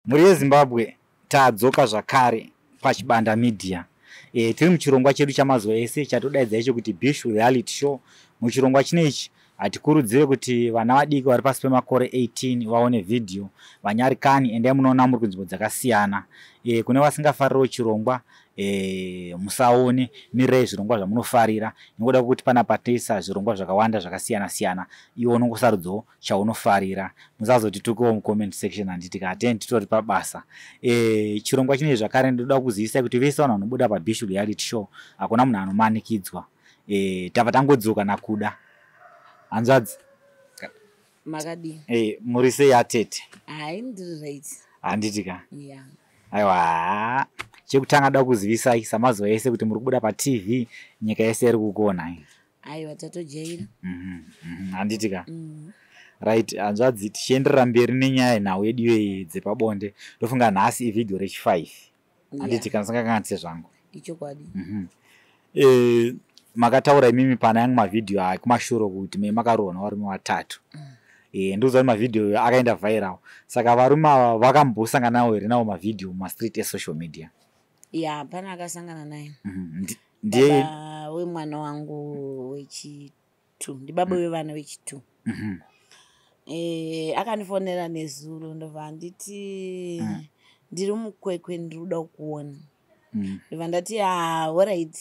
Mhuri yeZimbabwe, tadzoka zvakare paChibanda Media. Tiri muchirongwa chedu chamazuva ese chatodaidza icho kuti Bishu Reality Show. Muchirongwa chino ichi hatikurudzire kuti vana vadiki vari pasi pemakore 18 vaone vhidhiyo. Vanyarikani, endai munoona muri kunzvimbo dzakasiyana. Kune vasingafaririwo chirongwa, musaone, mirirai zvirongwa zvamunofarira nekuda kwekuti panapa toisa zvirongwa zvakawanda zvakasiyana siyana. Iwe unongosarudzawo chaunofarira. Musazotitukewo mucomment section, handiti ka? Hateni titori pabasa. Chirongwa chino zvakare ndoda kuzivisai kuti vese vanhu vanobuda paBishu Reality Show, hakuna munhu anomanikidzwa. Tabva tangodzoka nakuda hanzvadzi. Makadii? Muri sei atete? Hai, ndiri right. Handiti ka? Ya. Aiwa, chekutanga da kuzivisai samazuva ese kuti muri kubuda paTV, nyika yese iri kukuonai. Aiwa, tatojaira. Handiti ka? Right, hanzvadzi, tichienderera mberi nenyaya yenhau yedu iyoyi dzepabonde, ndofunga nhasi ivhidhiyo rechi5, handiti? Kana singakanganise zvangu. Ichokwadi. Makataura imimi pana yangu mavhidhiyo ekumashure kuti me makarohwa navarume vatatu. Ndikuziva kuti mavhidhiyo akaenda viral, saka varume ava vakambosangana nawo here, nawo mavhidhiyo mumastreet esocial media? Ya, hapana akasangana naye. Ndiye Baba wemwana wangu wechi2, ndibaba wevana wechi2. Akandifonera nezuro, ndobva anditi ndiri muKwekwe, ndiri kuda kukuona. Ndobva ndati, "Ha, alright."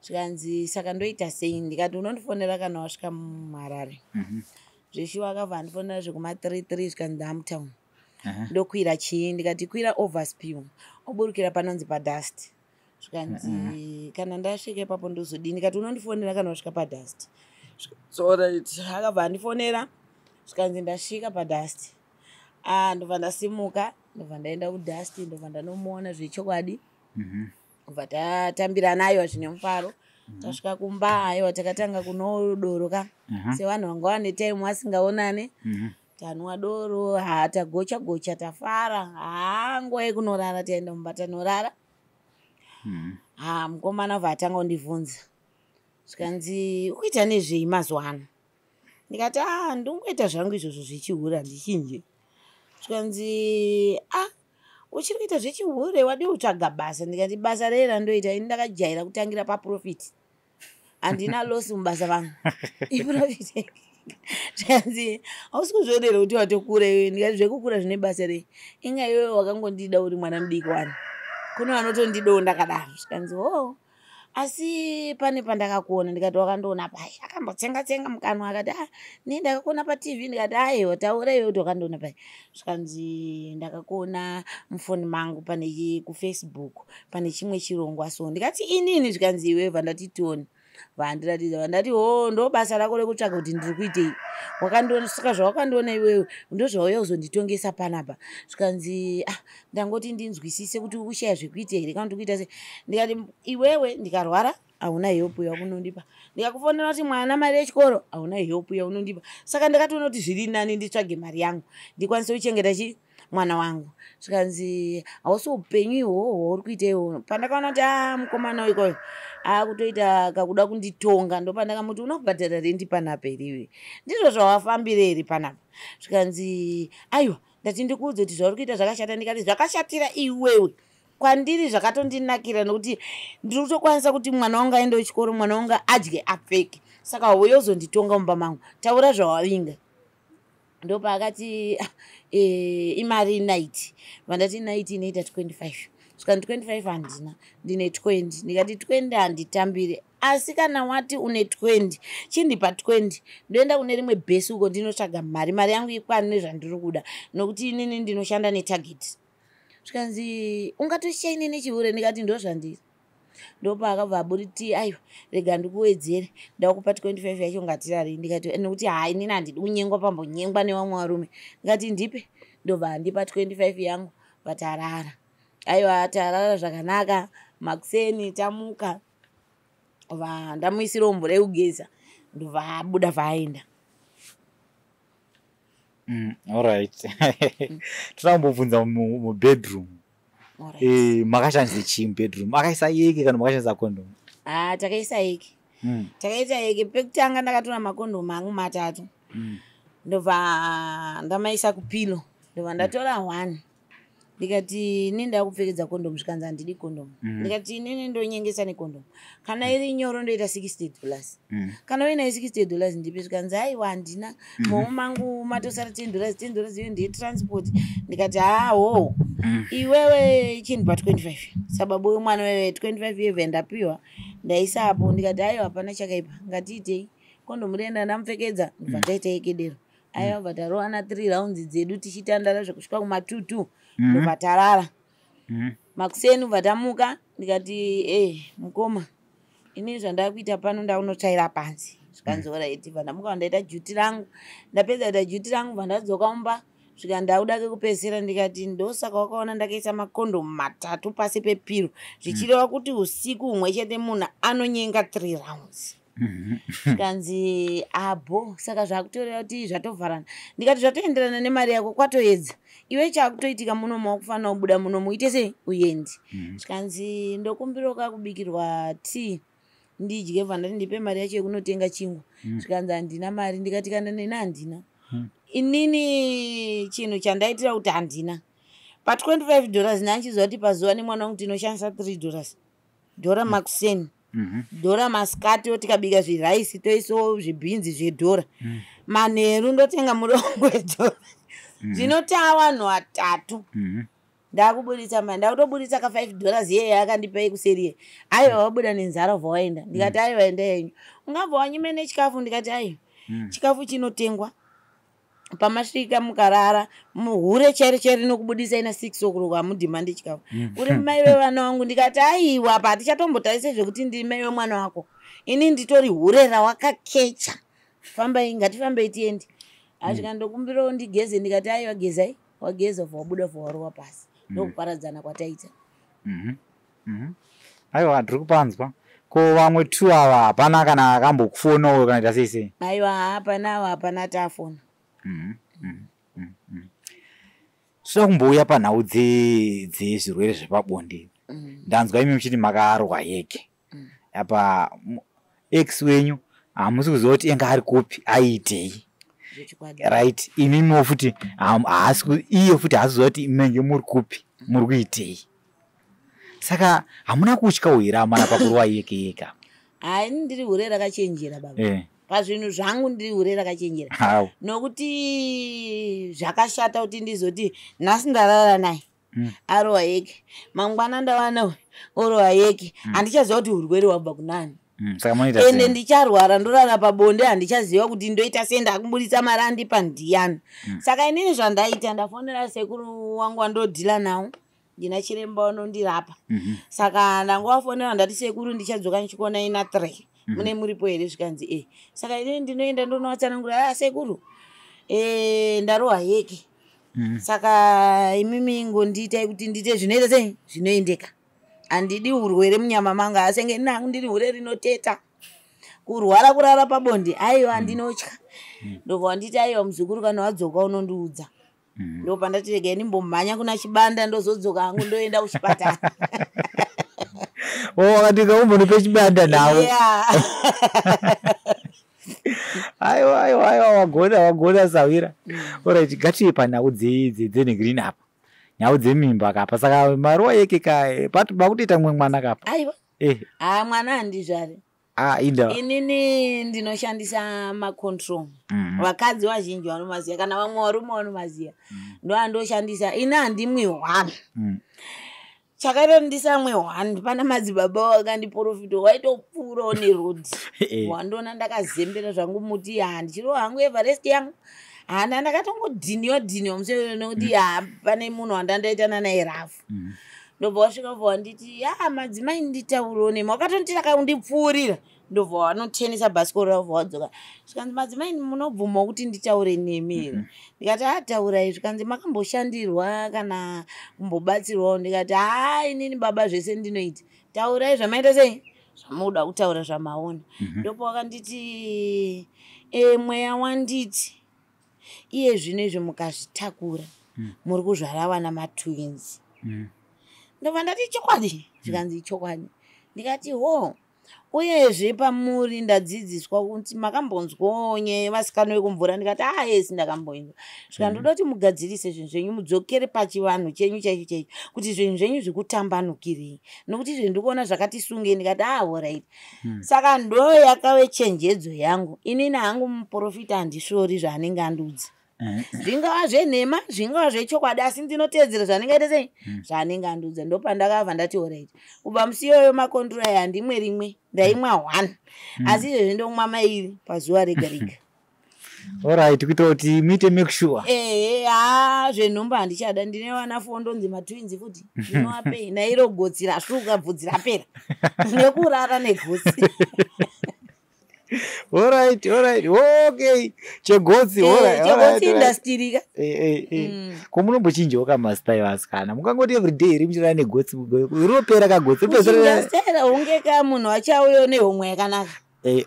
Zvikanzi, "Saka ndoita sei?" Ndikati, "Unondifonera kana wasvika muHarare." Zveshuwa akabva andifonera zvekuma33, zvikanzi, "Ndamutown, ndokwira chii?" Ndikati, "Kwira Overspill, oburukira panonzi paDust." Zvikanzi, "Kana ndasvika ipapo ndozodini?" Ndikati, "Unondifonera kana wasvika paDust." So alright, akabva andifonera, zvikanzi, "Ndasvika paDust." Ah, ndobva ndasimuka, ndobva ndaenda kuDust, ndobva ndanomuona zvechokwadi. Kubva tatambirana, aiwa, zvine mufaro. Tasvika kumba, aiwa, takatanga kunwa doro ka, sevanhu vanga vane time vasingaonane. Tanwa doro, ha, tagocha gocha, tafara. Ha, nguva yekunorara, taenda mumba, tanorara. Ha, mukomana bva atanga kundibvunza, zvikanzi, "Ukuita nezvei mazuva ano?" Ndikati, "A, ndingoita zvangu izvozvo zvechihure, handichinje." Zvikanzi, "A, uchiri kuita zvechihure? Wadii kutsvaga basa?" Ndikati, "Basa rei randoita ini? Ndakajaira kutangira paprofit, handina loss mubasa vangu, iprofit." Zvikanzi, "Hausi kuzviona here kuti watokura iwe?" Ndikati, "Zvekukura zvine basa rei? Inga iwewe wakangondida uri mwana mudiki wani, kune vanotondidawo ndakadaro." Zvikanzi, "Ho, asi pane pandakakuona." Ndikati, "Wakandiona pai?" Akambotsenga tsenga mukanwa, akati, "A, nei, ndakakuona paTV." Ndikati, "Aiwa, taura iwe kuti wakandiona pai." Zvikanzi, "Ndakakuona mufoni mangu, pane kuFacebook, pane chimwe chirongwa so." Ndikati, "Inini?" Zvikanzi, "Iwe." Bva ndati, "Tione." Vandiratidza, vandati, "Ho, ndo basa rako rekutsvaga kuti ndiri kuitei? Wakandiona, saka zvawakandiona iwewe ndozvauya kuzonditongesa panapa?" Zvikanzi, "Ah, ndangoti ndinzwisise kuti ukushaya zvekuita here kana kuti kuita sei." Ndikati, "Iwewe, ndikarwara hauna help yaunondipa, ndikakufonera kuti mwana mari yechikoro, hauna help yaunondipa. Saka ndakatoona kuti zviri nani nditsvage mari yangu, ndikwanise kuchengeta chi mwana wangu." Zvikanzi, "Hausi upenyu ihwohwo hwauri kuita ihwohwo." Pandakaona kuti a mukomana ikoyo akutoita kakuda kunditonga, ndopandakamuti, "Unobhadhara rendi panapa here iwe? Ndizvo zvawafambira here panapa?" Zvikanzi, "Aiwa, ndati ndikuudze kuti zvauri kuita zvakashata." Ndikati, "Zvakashatira iwewe, kwandiri zvakatondinakira, nokuti ndiri kutokwanisa kuti mwana wangu aende kuchikoro, mwana wangu adye, apfeke. Saka hauye uzonditonga mumba mangu, taura zvawavinga." Ndopaakati, "Ah, imari night." Vandati, "Night inoita 25." Zvikanzi, "25 handina, ndine 20." Ndikati, "20 handitambiri, asi kana wati une 20, chindipa 20, ndoenda kune rimwe bhesi uko, ndinotsvaga mari, mari yangu ikwane nezvandiri kuda, nokuti inini ndinoshanda netarget." Zvikanzi, "Ungatoshaine nechihure?" Ndikati, "Ndozvandiri." Ndopaakabva aburiti, "Aiwa, rega ndikuwedzere, ndakupa 25 yacho, ngatirarei." Ndikati, nokuti hai, inini handidi kunyengwa, pambonyengwa nevamwe varume. Ndikati, "Ndipe." Ndobva andipa 25 yangu, vatarara. Aiwa, tarara zvakanaka. Makuseni tamuka, ndamuisirawo mvura yekugeza, ndobva abuda, vaaenda. Alright, toda kumbobvunza mubedroom. Makashandisa chii mubedroom? Akaisa yeke kana makashandisa condom? Ah, takaisa yeke. Takaita yeke. Pekutanga ndakatora makondomu angu matatu, ndobva ndamaisa kupillow, ndobva ndatora one. Ndikati ini ndakupfekedza kondomu. Zvikanzi handidi kondomu. Ndikati inini ndonyengesa nekondomu, kana iri nyoro ndoita $60. Kana uinayo $60 ndipe. Zvikanzi aiwa, handina, momu mangu matosara $10, $10 iyo ndeyetransport. Ndikati haho, iwewe chindipa 25 sababu wemwana wewe, 25 yevhe ndapiwa ndaisapo. Ndikati aiwa, hapana chakaipa, ngatiitei kondomu rienda. Ndamupfekedza, ndibva taita yekedero. Aiwa, bva tarovana 3 rounds dzedu tichitandara zvekusvika kuma22, ndobva tarara. Makuseni bva tamuka, ndikati e mukoma, ini zvandakuita pano ndaunotsvaira panze. Zvikanzi alright. Bva ndamuka, ndaita duty rangu. Ndapedza kuita duty rangu, bva ndadzoka mumba, svika ndauda kekupedzisira. Ndikati ndosaka wakaona ndakaisa makondomu 3 pasi pepiro, zvichireva kuti usiku humwe chete munhu anonyenga 3 rounds. Zvikanzi abo, saka zvakutoreva kuti zvatovharana. Ndikati zvatoenderana nemari yako, kwatoedza iwe. Chakutoitika munomu, wakufanira kubuda munomu, uite sei, uendi. Zvikanzi ndokumbirawo kubikirwa tea ndidye. Bva ndati ndipe mari yacho yekunotenga chingwa. Zvikanzi handina mari. Ndikati kana neni handina. Inini chinhu chandaitira kuti handina pa$25, ndanchiziva kuti pazuva nemwana wangu tinoshandisa $3, dhora makuseni, dhora masikati, tikabika zviraisi toisawo zvibhinzi zvedhora, manheru ndotenga murongo wedhora, zvinotaa vanhu 3. Ndakuburitsa mari, ndakutoburitsa ka$5 iyeye akandipa kuseriye. Aiwa, wabuda nenzara, ubva waenda. Ndikati aiwa, enda yenyu, ungabva wanyime nechikafu. Ndikati aiwa, chikafu chinotengwa pamasvika mukarara muhure chairo chairo rinokubudisai na6 o'clock, hamudhimandi chikafu. Uri mai vevana vangu. Ndikati aiwa, pa hatichatombotarise zvekuti ndiri mai vemwana wako, ini nditori hure rawakakecha. Fambai, ngatifambei tiende. Asvika ndokumbirawo ndigeze. Ndikati aiwa, gezai. Wageza, ubva wabuda, ubva warova pasi. Ndokuparadzana kwataita. Aiwa, ndiri kupanzwa. Ko vamwe two ava, hapana kana akambokufonawo kana ita sei sei? Aiwa, hapana, hapana tafona. Toda kumbouya panhau dzezvirwere zvepabonde. Ndanzwa imi muchiti makarwa yeke. Apa ex wenyu hamusi kuziva kuti enga ari kupi, aiitei. Zvechokwadi. Right, imimiwo futi iye futi haasi kuziva kuti menge muri kupi, muri kuitei. Saka hamuna kutya here amana pakurwa yeke yeka? Hai, ini ndiri hure rakachenjera, baba. Pazvinhu zvangu ndiri hure rakachenjera. Hau. Nokuti zvakashata kuti ndizoti nhasi ndarara naye, arohwa yeke, mangwana ndawana orohwa yeke, handichaziva kuti urwere hwabva kunani. Saka munoita Ende sei? Ndicharwara, ndorara pabonde, handichaziva kuti ndoita sei, ndakuburitsa mari andipa ndiyani. Saka inini zvandaita, ndafonera sekuru wangu wandodhila nawo, ndina chiremba wanondirapa. Saka ndangovafonera, ndati sekuru, ndichadzoka ndichikuonai na3, mune muripo here? Zvikanzi e. Saka inini ndinoenda ndonovatsanangura, a sekuru, ndarohwa yeke. Saka imimi ngondiitai kuti ndiite zvinoita sei, zvinoendeka. Handidi urwere munyama mangu, asenge nangu ndiri hure rinoteta kurwara, kurara pabonde, aiwa, ndinotya. Ndobva wanditi aiwa muzukuru, kana wadzoka unondiudza. Ndopandati regai ndimbomhanya kuna Chibanda, ndozodzoka hangu, ndoenda kuchipatara. Oh, wakati umbonipe Chibanda nawo. Yeah. Aiwa, aiwa, aiwa, wagona, wagona sawira. Alright, ngatiye panhau dzenegreen apa, nhau dzemimba kapa. Saka maruwa yeke ka makutoita mumwe mwana kapa? Aiwa. Ha, mwana handizvari. Ah, inda. Inini ndinoshandisa macontrol. Vakadzi vazhinji vanomaziva, kana vamwe varume vanomaziva, ndo andoshandisa. Ini handimwi one. Chakaita kuti ndisamwe one, pana madzibaba wakandiprofita, waitopfuurawo nerodhi. Wandiona ndakazembera zvangu muti, ha, ndichirova hangu Everest yangu, hana ndakatongodhiniwa dhiniwa musoro nekuti ha, pane munhu wandandaitana naye rafu. Ndobva wasvika, bva wanditi ya madzimai, nditauriwo nemi. Wakatonditi akandipfuurira, ndobva wanotenesa bhasikoro ravo, bva wadzoka. Zvikanzi madzimai, munobvumawo kuti nditaure nemi here? Ndikati ataurai. Zvikanzi makamboshandirwa kana kumbobatsirwawo? Ndikati haa, inini baba zvese ndinoita, taurai zvamaita sei, zvamunoda kutaura, zvamaona. Ndopa wakanditi mweya wanditi iye zvino izvi mukazvitakura muri kuzvara vana matwins. Ndobva ndati chokwadi? Zvikanzi chokwadi. Ndikati ho. Uyezve pamuri ndadzidziswa kuti makambonzwawo nyaya yevasikana vekumvura. Ndikati, "Ah, yes, ndakamboinzwa." Svika ndoda kuti mugadzirise zvinhu zvenyu, mudzokere pachivanhu chenyu chaicho chaicho, kuti zvinhu zvenyu zvikutambanukirei, nokuti zvinhu ndikuona zvakati sungei. Ndikati, "Ah, alright." Saka ndo yakave chenjedzo yangu. Inini hangu muprofita handisvori zvaanenge andiudza. Zvingava zvenhema, zvingava zvechokwadi, asi ndinoteedzera zvaanenge aita sei, zvaanenge andiudza. Ndopandakabva ndati, "Alright." Kubva musi iyoyo makondura aya handimwe rimwe, ndaimwa one, asi izvezvi ndomwa mairi pazuva rega rega. Alright, kuitira kuti muite make sure. Ehe, ha, zvenhumbu handichada. Ndine vana four, ndonzi matwins futi. Ndinovapei nairo gotsi rasvuka, bvudzi rapera nekurara negotsi. Alright, okay, chegotsi, alright. Chegotsi industry ka. Ko munombochinjawo kamastyle, asikana? Mukangoti everyday iri muchirara negotsi, rinopera kagotsi. Kuchinja style hunge ka munhu achauyo nehomwe yakanaka.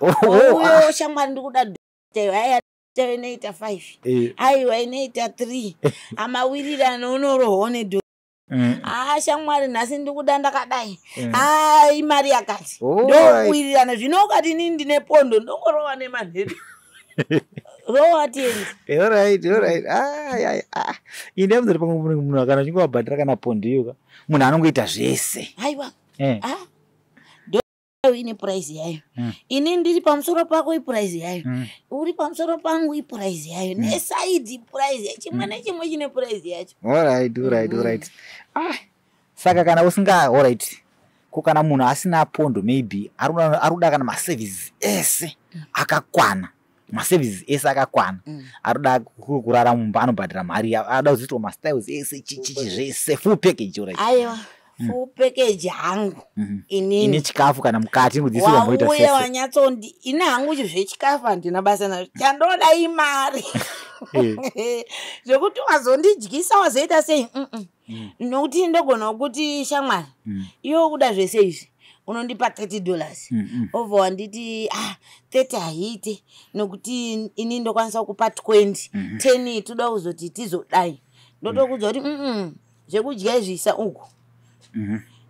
Oh, oh, ah. Uyo, "Shamwari, ndikuda aya." Inoita 5, aiwa, inoita 3, amawirirano unorohwa nedho. "Haa, shamwari, nhasi ndikuda ndakadai." "Haa, imari yakati." Ndokuwirirana. Zvino ukati, "Inini ndine pondo," ndongorova nemanheri, rowa tiendi. Alright. Ai, ai, ah. Inde muzori pamwe munhu kana achinge wabhadhara kana pondo iyo ka, munhu anongoita zvese. Aiwa. Ah, ndo ine price yayo. Ini ndiri pamusoro pako, iprice yayo. Uri pamusoro pangu, iprice yayo. Neside price yayo. Chimwe nechimwe chine price yacho. Alright. Alright. Ah, saka kana usinga, alright, ko kana munhu asina pondo, maybe ari kuda kana maservices ese akakwana, maservices ese akakwana, ari kuda kurara mumba, anobhadhara mari, ada kuzoitwa mastyles ese, chichichi, zvese, full package, alright? Aiwa, full package hangu Ine inini. chikafu kana mukati kudzisirwa mboita Wauya sese. wanyatsondi, ini hangu zvechikafu handina basa nazvo, chandoda imari. Zvekuti wazondidyisa, wazoita sei, Nokuti ndogona kuti, "Shamwari, iwe kuda zvese izvi, unondipa $30." Obva wanditi, "Ah, 30 haiite, nokuti ini ndokwanisa kupa 20, 10 toda kuzoti tizodai." Ndotokudza kuti, Zvekudya izvi isa uku,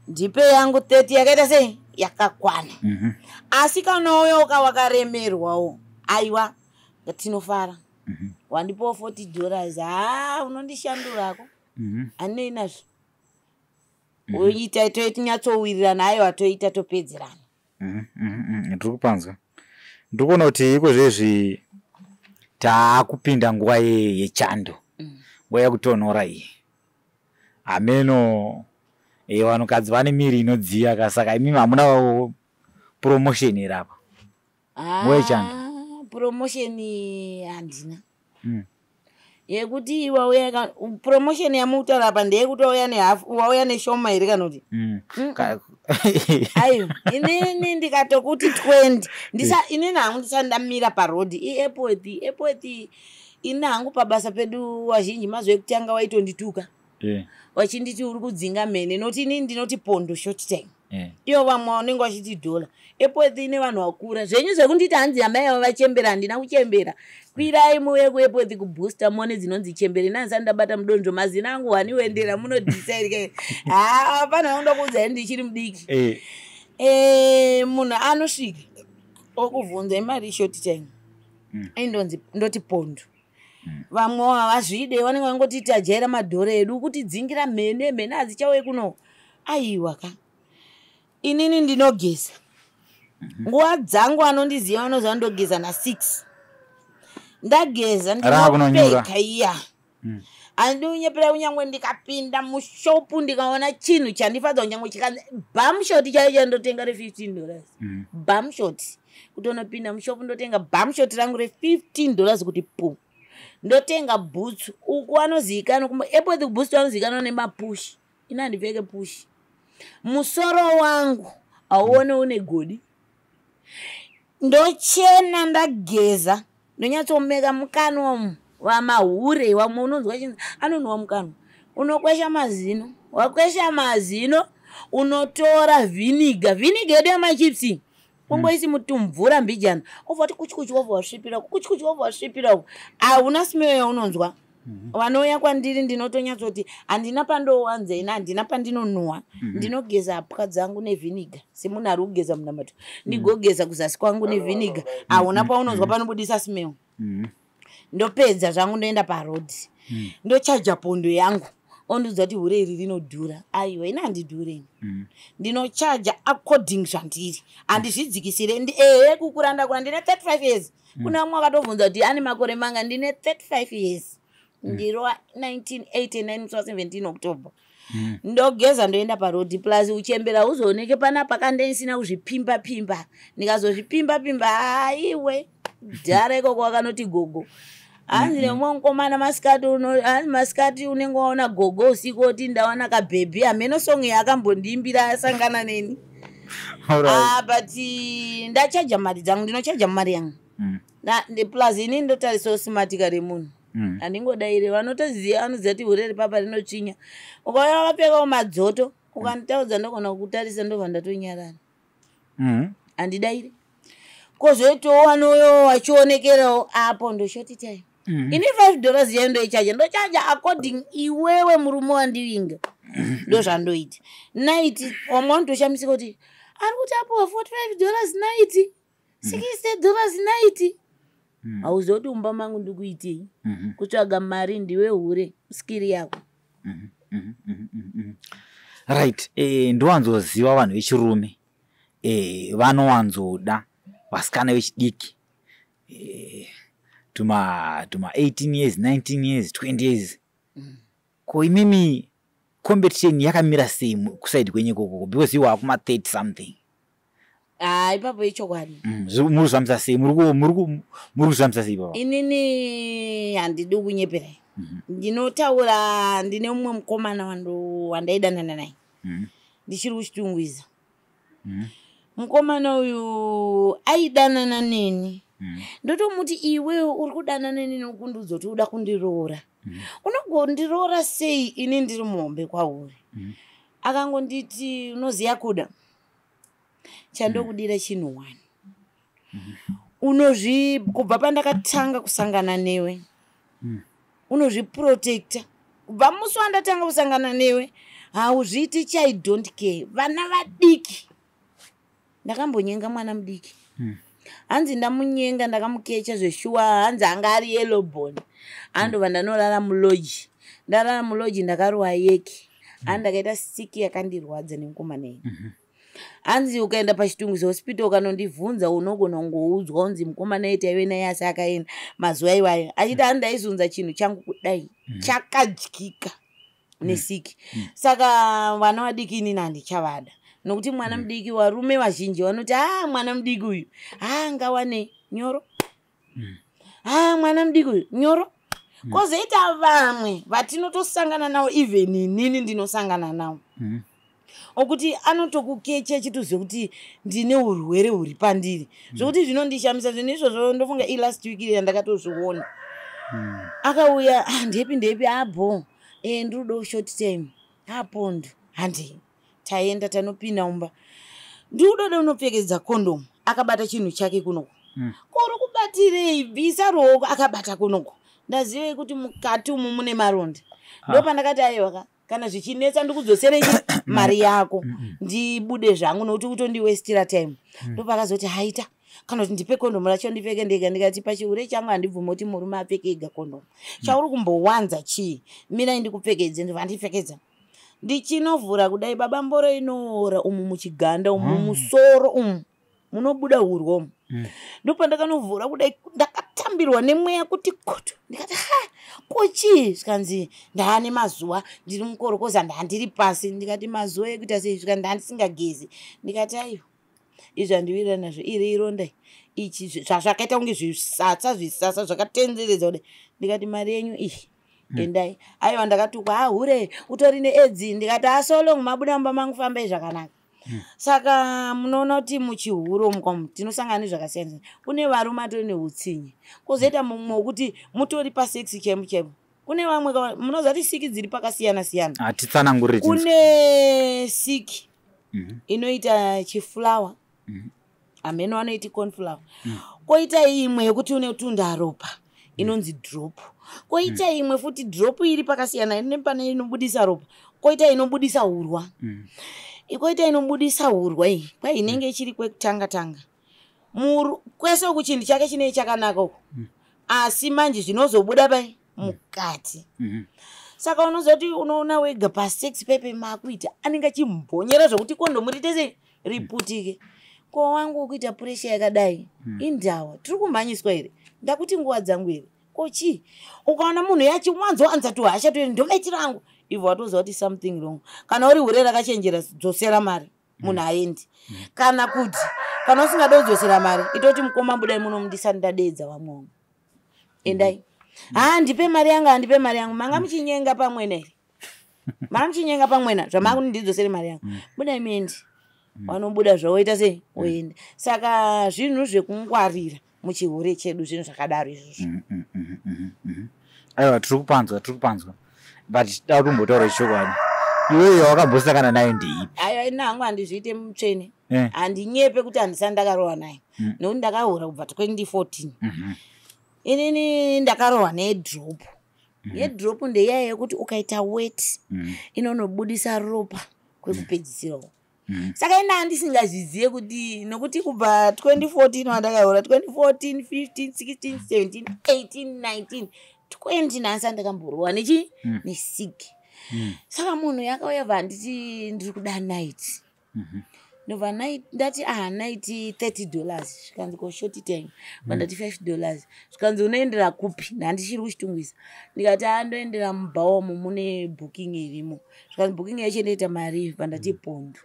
ndipe yangu 30 yakaita sei, yakakwana." Asi kana uyoka wakaremerwawo, aiwa, tinofara. Wandipawo $40, haa, unondishandurako. Handinei nazvo. Oita totinyatsowirirana, aiwa, toita topedzerana. Ndiri kupanzwa. Ndiri kuona kuti iko zvezvi taakupinda nguva yechando, nguva yekutonhora iyi. Hameno, vanhukadzi vane miri inodziya ka, saka imimi hamuna promotion here apa nguva yechando? Ah, promotion handina. Yekuti wauya promotion yamukutaura apa ndeyekuti wauya nehafu, wauya neshoma here, kana kuti? Aiwa, inini ndikatokuti 20, ndisa inini hangu ndisati ndamira parodhi iAirport. Airport, ini hangu pabasa pedu wazhinji mazuva ekutanga waitondituka, wachinditi, "Uri kudzinga mhene," nokuti inini ndinoti pondo short time. Ivo vamwe vanenge vachiti dhola. Airport ine vanhu vakura. Zvenyu zvekunditi hanzi amai ava vachembera, handina kuchembera. Kwirai muuye kuAirport kubooster, muone dzinonzi chembere. Ini handisati ndabata mudonzvo. Mazina angu waniwendera munodhisairike. Haa, pana vandokuudzai, ndichiri mudiki. Munhu anosvika okubvunza imari short time. Indonzi ndoti pondo. Vamwe havazvide, vanenge vangoti tajaira madhora edu, kutidzingira mhene, mhene hadzichauye kuno. Aiwa ka, inini ndinogeza nguva dzangu. Anondiziva vanoziva ndogeza na6. Ndageza, Raakunonyura. ndinopfeka iya. Handidi kunyepera, kunyange ndikapinda mushopu ndikaona chinhu chandifadza, kunyange chikanzi bumshort chaicho, chandotenga re$15. Bumshort, kutonopinda mushopu ndotenga bumshort rangu re$15 kuti pu. Ndotenga bhutsu. Uku anozivikanwa kuAirport kubhutsu, anozivikanwa nemapushi. Ini handipfeke pushi. Musoro wangu hauone une godi, ndochena, ndageza, ndonyatsomeka mukanwa umu. Vamahure vamwe unonzwa chinzi anonhuwa mukanwa. Unokwesha mazino, wakwesha mazino, unotora vinegar, vinegar yedu yemachipsi, ungoisi mutumvura mbijana, obva wati kuchikuchi, wobva wasvipira uku, kuchikuchi, wobva wasvipira uku. Hauna smell yaunonzwa. Vanouya kwandiri ndinotonyatsoti handina pandowanzeina, handina pandinonhuhwa. Ndinogeza hapwa dzangu nevhiniga semunhu ari kugeza munamato. Ndigogeza kuzasi kwangu nevhiniga, hauna paunonzwa panobudisa smell. Ndopedza zvangu, ndoenda parodhi, ndochaja pondo yangu. Ondiudza kuti hure iri rinodhura. Aiwa, ini handidhure. Ndinochaja according zvandiri, handizvidzikisire. Ehe, kukura ndakura, ndine 35 years. Kuna vamwe vakatobvunza kuti ane makore manga. Ndine 35 years, ndiro 1989 musi wa17 October. Ndogeza, ndoenda parodhi. Plus uchembera uzooneke panapa kandendisina kuzvipimba pimba. Ndikazozvipimba pimba, aiwe, dhara ikoko wakanoti gogo. Hanzi nemumwe mukomana masikati hanzi masikati unenge waona gogo, usiku oti ndawana kabhebhi. Hameno song yaakambondiimbira asangana neni. Ah, but ndachaja mari dzangu, ndinochaja mari yangu. Plus ini ndotarisawo simatika remunhu. Handingodaire. Vanotoziva vanoziva kuti hure ripapa rinotsvinya. Ukauya wakapfekawo madzoto, ukanditaudza, ndogona kukutarisa, ndobva ndatonyarara. Handidaire. Kwozoitawo vanoyo vachionekerawo apo, ndoshort time. Ini $5 yayo ndoichaja, ndochaja according iwewe murume wandivinga. Ndo zvandoita. Night, wamwe vanotoshamisika kuti ari kuti apiwa $45 night, $60 night. Hauziva kuti mumba mangu ndikuitei. Kutsvaga mari ndiwe hure, skill yako. Right, ndowanzoziva vanhu vechirume vanowanzoda vasikana vechidiki, tuma 18 years, 19 years, 20 years. Ko imimi competition yakamira sei kuside kwenyu ikoko, because iwe wakuma 30 something? Haa, ipapo ichokwadi. Muri kuzvambisa sei? Muri kuzvambisa sei baba? Inini handidi kunyeperai. Ndinotaura, ndine mumwe mukomana wandaidanana naye ndichiri kuChitungwiza. Mukomana uyu aidanana neni. Ndotomuti, iwewe uri kudanana neni nokundiudza kuti uda kundiroora. Unogondiroora sei ini ndiri muhombe kwauri? Akangonditi, unoziva kuda chandokudira chinhu one, unozvi kubva pandakatanga kusangana newe, unozviprotecta. Kubva musi wandatanga kusangana newe, hauzviiti chai don't care vana vadiki. Ndakambonyenga mwana mudiki. Hanzi ndamunyenga, ndakamukecha zveshuwa. Hanzi anga ari yellowbone. Andobva ndanorara mulodge. Ndarara mulodge, ndakarowa yeki. Handi ndakaita siki yakandirwadza nemukomana iyi. Hanzi ukaenda paChitungwiza Hospital ukanondibvunza, unogona kungoudzwa unzi mukomana iyi taive naye, asi akaenda mazuva iwayo. Achiti handi ndaizunza chinhu changu kudai, chakadyika nesiki. Saka vana vadiki inini handichavada, nokuti mwana mudiki, varume vazhinji vanoti, a mwana mudiki uyu, ha, ngawane nyoro, ha, mwana mudiki uyu nyoro. Kwozoita vamwe vatinotosangana navo, even inini ndinosangana navo, okuti anotokukecha achitoziva kuti ndine urwere huri pandiri, zvokuti zvinondishamisa zvinhu izvozvo. Ndofunga ilast week yandakatozviona. Akauya, ah, ndepi ndepi abho, ndiri short time apondo. Handei, taenda, tanopinda mumba. Ndikudoda unopfekedza kondomu, akabata chinhu chake kunoko. Kuri kubatirei? Bvisa ruoko. Akabata kunoko. Ndazivei kuti mukati umu mune maronda. Ndo pandakati, aiwa ka, kana zvichinetsa ndikudzoserei mari yako, ndibude zvangu, nokuti kutondiwestira time. Ndopakazoti, haita, kana kuti ndipe kondomu racho ndipfeke ndega. Ndikati, pachihure changu handibvumi kuti murume apfeke ega kondomu. Chauri kumbowanza chii? Mirai ndikupfekedze. Ndobva ndipfekedza. Ndichinovhura kudai, baba, mboro inoora umu muchiganda umu, musoro umu munobuda urwa umu. Ndopandakanovhura kudai, ndakatambirwa nemweya kuti koto. Ndikati, ha, ko chii? Zvikanzi, ndaane mazuva ndiri mukorokoza, ndandiri pasi. Ndikati, mazuva ekuita sei? Zvikanzi, ndandisingagezi. Ndikati, aiwa, izvi handiwirirani nazvo. Iri ironda ichi, zvazvakaita kunge zvisatsa, zvisasa zvakatenderedza kudai. Ndikati, mari yenyu iyi, endai. Aiwa, ndakatukwa, ahure, utori needzi. Ndikati, aso long mabuda mumba mangu, fambai zvakanaka. Saka munoona kuti muchihuro umu tinosangana nezvakasiyana siyana. Kune varume atori neutsinye, kwozoita mumwe wekuti mutori pasex chaipo chaipo. Kune vamwe munoziva kuti siki dziri pakasiyana siyana. Hatitsanangurire. Kune siki inoita chiflower, hameno vanoiti cornflower. Kwoita imwe yekuti une tunda ropa. Inonzi drop. Koita imwe futi drop iri pakasiyana nepane inobudisa ropa, koita inobudisa urwa. Ikoita inobudisa urwa iyi, kwai inenge ichiri kwekutanga tanga. Kwese uku chinhu chake chinee chakanaka uku, asi manje zvinozobuda pai mukati. Saka unozoti unoona wega pasex pepe makuita anenge achimbonyera zvokuti kondomu riite sei, riputike. Ko wangu ukuita puresha yakadai, indawa tiri kumhanyiswa here? Ndakuti nguva dzangu here? Ko chii? Ukaona munhu yachiwanzowanza tuhasha tuiri, ndomaitiro angu, ibva watoziva kuti something wrong. Kana uri hure rakachenjera, dzosera mari, munhu aendi. Kana kuti kana usingade kudzosera mari, itoti, "Mukoma, budai muno, mundisati ndadeedza vamwe vangu, endai." "Ha, ndipe mari yangu, handipe mari yangu." Manga muchinyenga pamwena here? Manga muchinyenga pamwena zvamakuti ndidzosere mari yangu? Budai muendi. Vanobuda zvawoita sei, oenda. Saka zvinhu zvekungwarira muchihure chedu, zvinhu zvakadaro izvozvo. Aiwa, tiri kupanzwa, tiri kupanzwa, but da kumbotaura chokwadi, iweyo wakambosangana nayo ndeipi? Aiwa, ina hangu handizviite mutsvene. Handinyepe kuti handisati ndakarohwa nayo, nekuti ndakahura kubva 2014. Inini ndakarohwa nedrop. Yedrop ndeyaya yekuti ukaita wet, inonobudisa ropa kwekupedzisirawo. Saka ina handisingazvizive kuti, nokuti kubva 2014 wandakahura, 2014, 15, 16, 17, 18, 19, 20, nhasi andakamborohwa nechi nesiki. Saka munhu yakauya bva handiti, "Ndiri kuda night." Ndobva ndati, "Aha, night $30." Zvikanzi, "Ko short time?" Bva ndati, "$5." Zvikanzi, "Unoendera kupi?" Nhandichiri kuChitungwiza. Ndikati, "A, ndoendera mubhawomo, mune booking irimo." Zvikanzi, "Booking yacho inoita mari?" Bva ndati, "Pondo."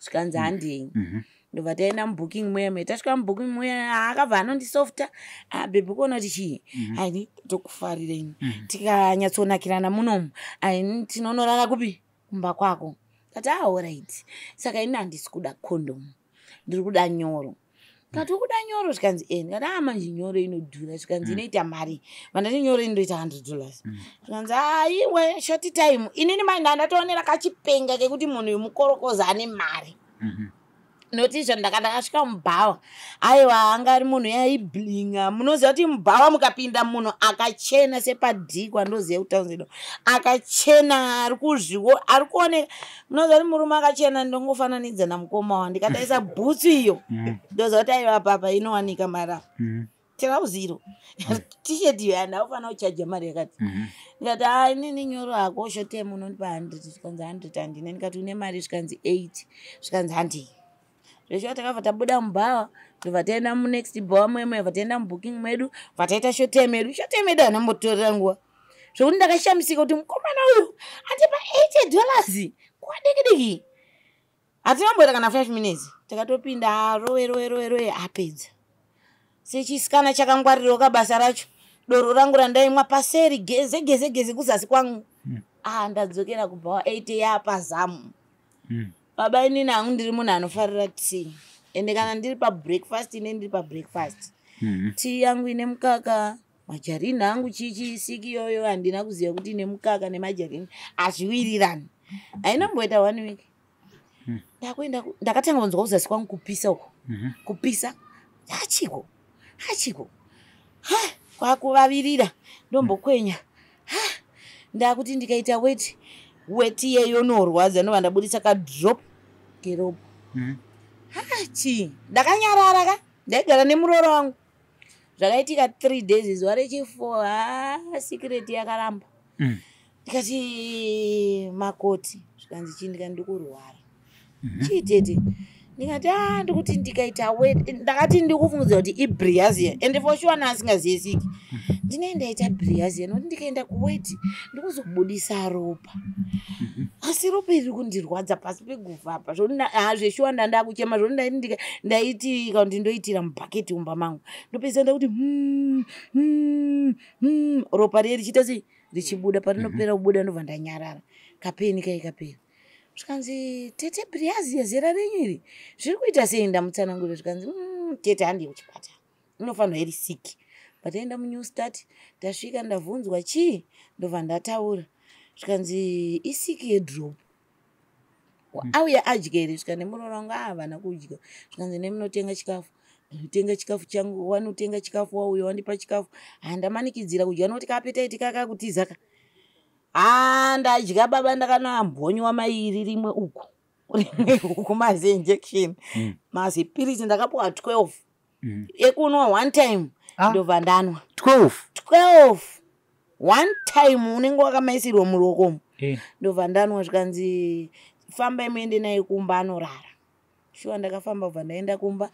Zvikanzi, "Handei." Ndobva taenda mubooking muya muya. Tasvika mubooking muya, akabva anondisofta, "Ah, baby, kuona kuti chii, aini tokufarirei, tikanyatsonakirana munomu, aini tinonorara kupi? Kumba kwako." Kati, "Alright." Saka ini handisi kuda kondomu, ndiri kuda nyoro. Kati, "Ukuda nyoro?" Zvikanzi, "E." Ndikati, "A, manje nyoro inodhura." Zvikanzi, "Inoita mari?" Vandati, "Nyoro inoita $100." Zvikanzi, "Aiwe, short time." Inini mai ndandatoonera kachipenga kekuti munhu uyu mukorokoza, ane mari. Noti izvo ndakasvika mubhawa, aiwa, anga ari munhu yaiblinga. Munoziva kuti mubhawa mukapinda munhu akachena sepadhikwa, ndoziva kutaunzido akachena, ari kuzviwo, ari kuoneka. Munoziva kuti murume akachena, ndongofananidza namukoma wa, ndikataisa bhutsu iyo, ndoziva kuti aiwa, papa inowanika mari apa. Tirauzi iro, tisheti iyo, handaufanira kuchaja mari yakati. Ndikati, "Ha, inini nyoro hako, short time unondipa 100." Zvikanzi, "100 handina." Ndikati, "Une mari?" Zvikanzi, 80. Zvikanzi, "Handii." Zveshuwa takabva tabuda mubhawa, ndobva taenda munext bhawa muye, bva taenda mubooking medu, bva taita short time yedu. Short time yedu hanambotorera nguva, zvokuti ndakashamisika kuti mukomana uyu atipa $80 nguva diki diki. Hatinamboita kana 5 minutes, takatopinda, rowe rowe rowe rowe, apedza. Sechisikana chakangwarirwa kabasa racho, doro rangu randaimwa paseri, geze geze geze kuzasi kwangu. Ah, ndadzokera kubhawa, 8 yapazamu. Baba, inini hangu ndiri munhu anofarira tea, ende kana ndiri pabreakfast, ine ndiri pabreakfast, tea yangu ine mukaka, majarini angu, chichi siki iyoyo. Handina kuziva kuti ine mukaka nemajarini hazviwirirani. Hainamboita one week, ndakuenda ndakatanga kunzwa kuzasi kwangu kupisa uko. Kupisa hachiko, hachiko, ha, kwakuvavirira, ndombokwenya. Ha, ndakuti ndikaita weti, weti iyeyo inorwadza, ndobva ndabudisa kadrop keropa. Hachi, ndakanyarara ka, ndaigara nemuroora wangu. Zvakaitika 3 days, zuva rechi4, ha, secret yakaramba. Ndikati, "Makoti." Zvikanzi, "Chii?" Ndikati, "Ndikurwara." "Chii, tete?" Ndikati, "A, ndikuti ndikaita wet." Ndakati ndikufungidzira kuti ibilharzia, ende for sure naasingaziye siki, ndinee ndaita bilharzia, nokuti ndikaenda kuweti ndikuzobudisa ropa, asi ropa iri kundirwadza pasi peguvha apa, zvokuti zveshuwa ndandakuchema, zvokuti ndaiti kana kuti ndoitira mubhaketi mumba mangu, ndopedzisa ndakuti ropa riye richiita sei, richibuda. Parinopera kubuda, ndobva ndanyarara, kapeni kai kapera. Zvikanzi, "Tete, bilharzia zera renyu iri zviri kuita sei?" Ndamutsanangurira. Zvikanzi, "Tete, handi kuchipatara, inofanirwa iri siki." Pataenda muNew Start, tasvika, ndabvunzwa chii, ndobva ndataura. Zvikanzi, "Isiki yedrop. Auya adya here?" Svika nemuroora wangu, "Havana kudya." Zvikanzi, "Nemunotenga chikafu." Tenga chikafu changu, wanotenga chikafu, wauya wandipa chikafu, handamanikidzira kudya nokuti kaappetite kakakutiza ka. Ha, ndadya baba, ndakanoambonywa mairi, rimwe uku, rimwe uku, mazi injection, mazipiritsi ndakapuwa 12 ekunwa one time. Ah. Ndobva ndanwa. 12? 12 one time, unenge wakamaisirwa muruoko. Ndobva ndanwa, zvikanzi fambai muende naye kumba anorara. Shuwa ndakafamba, bva ndaenda kumba,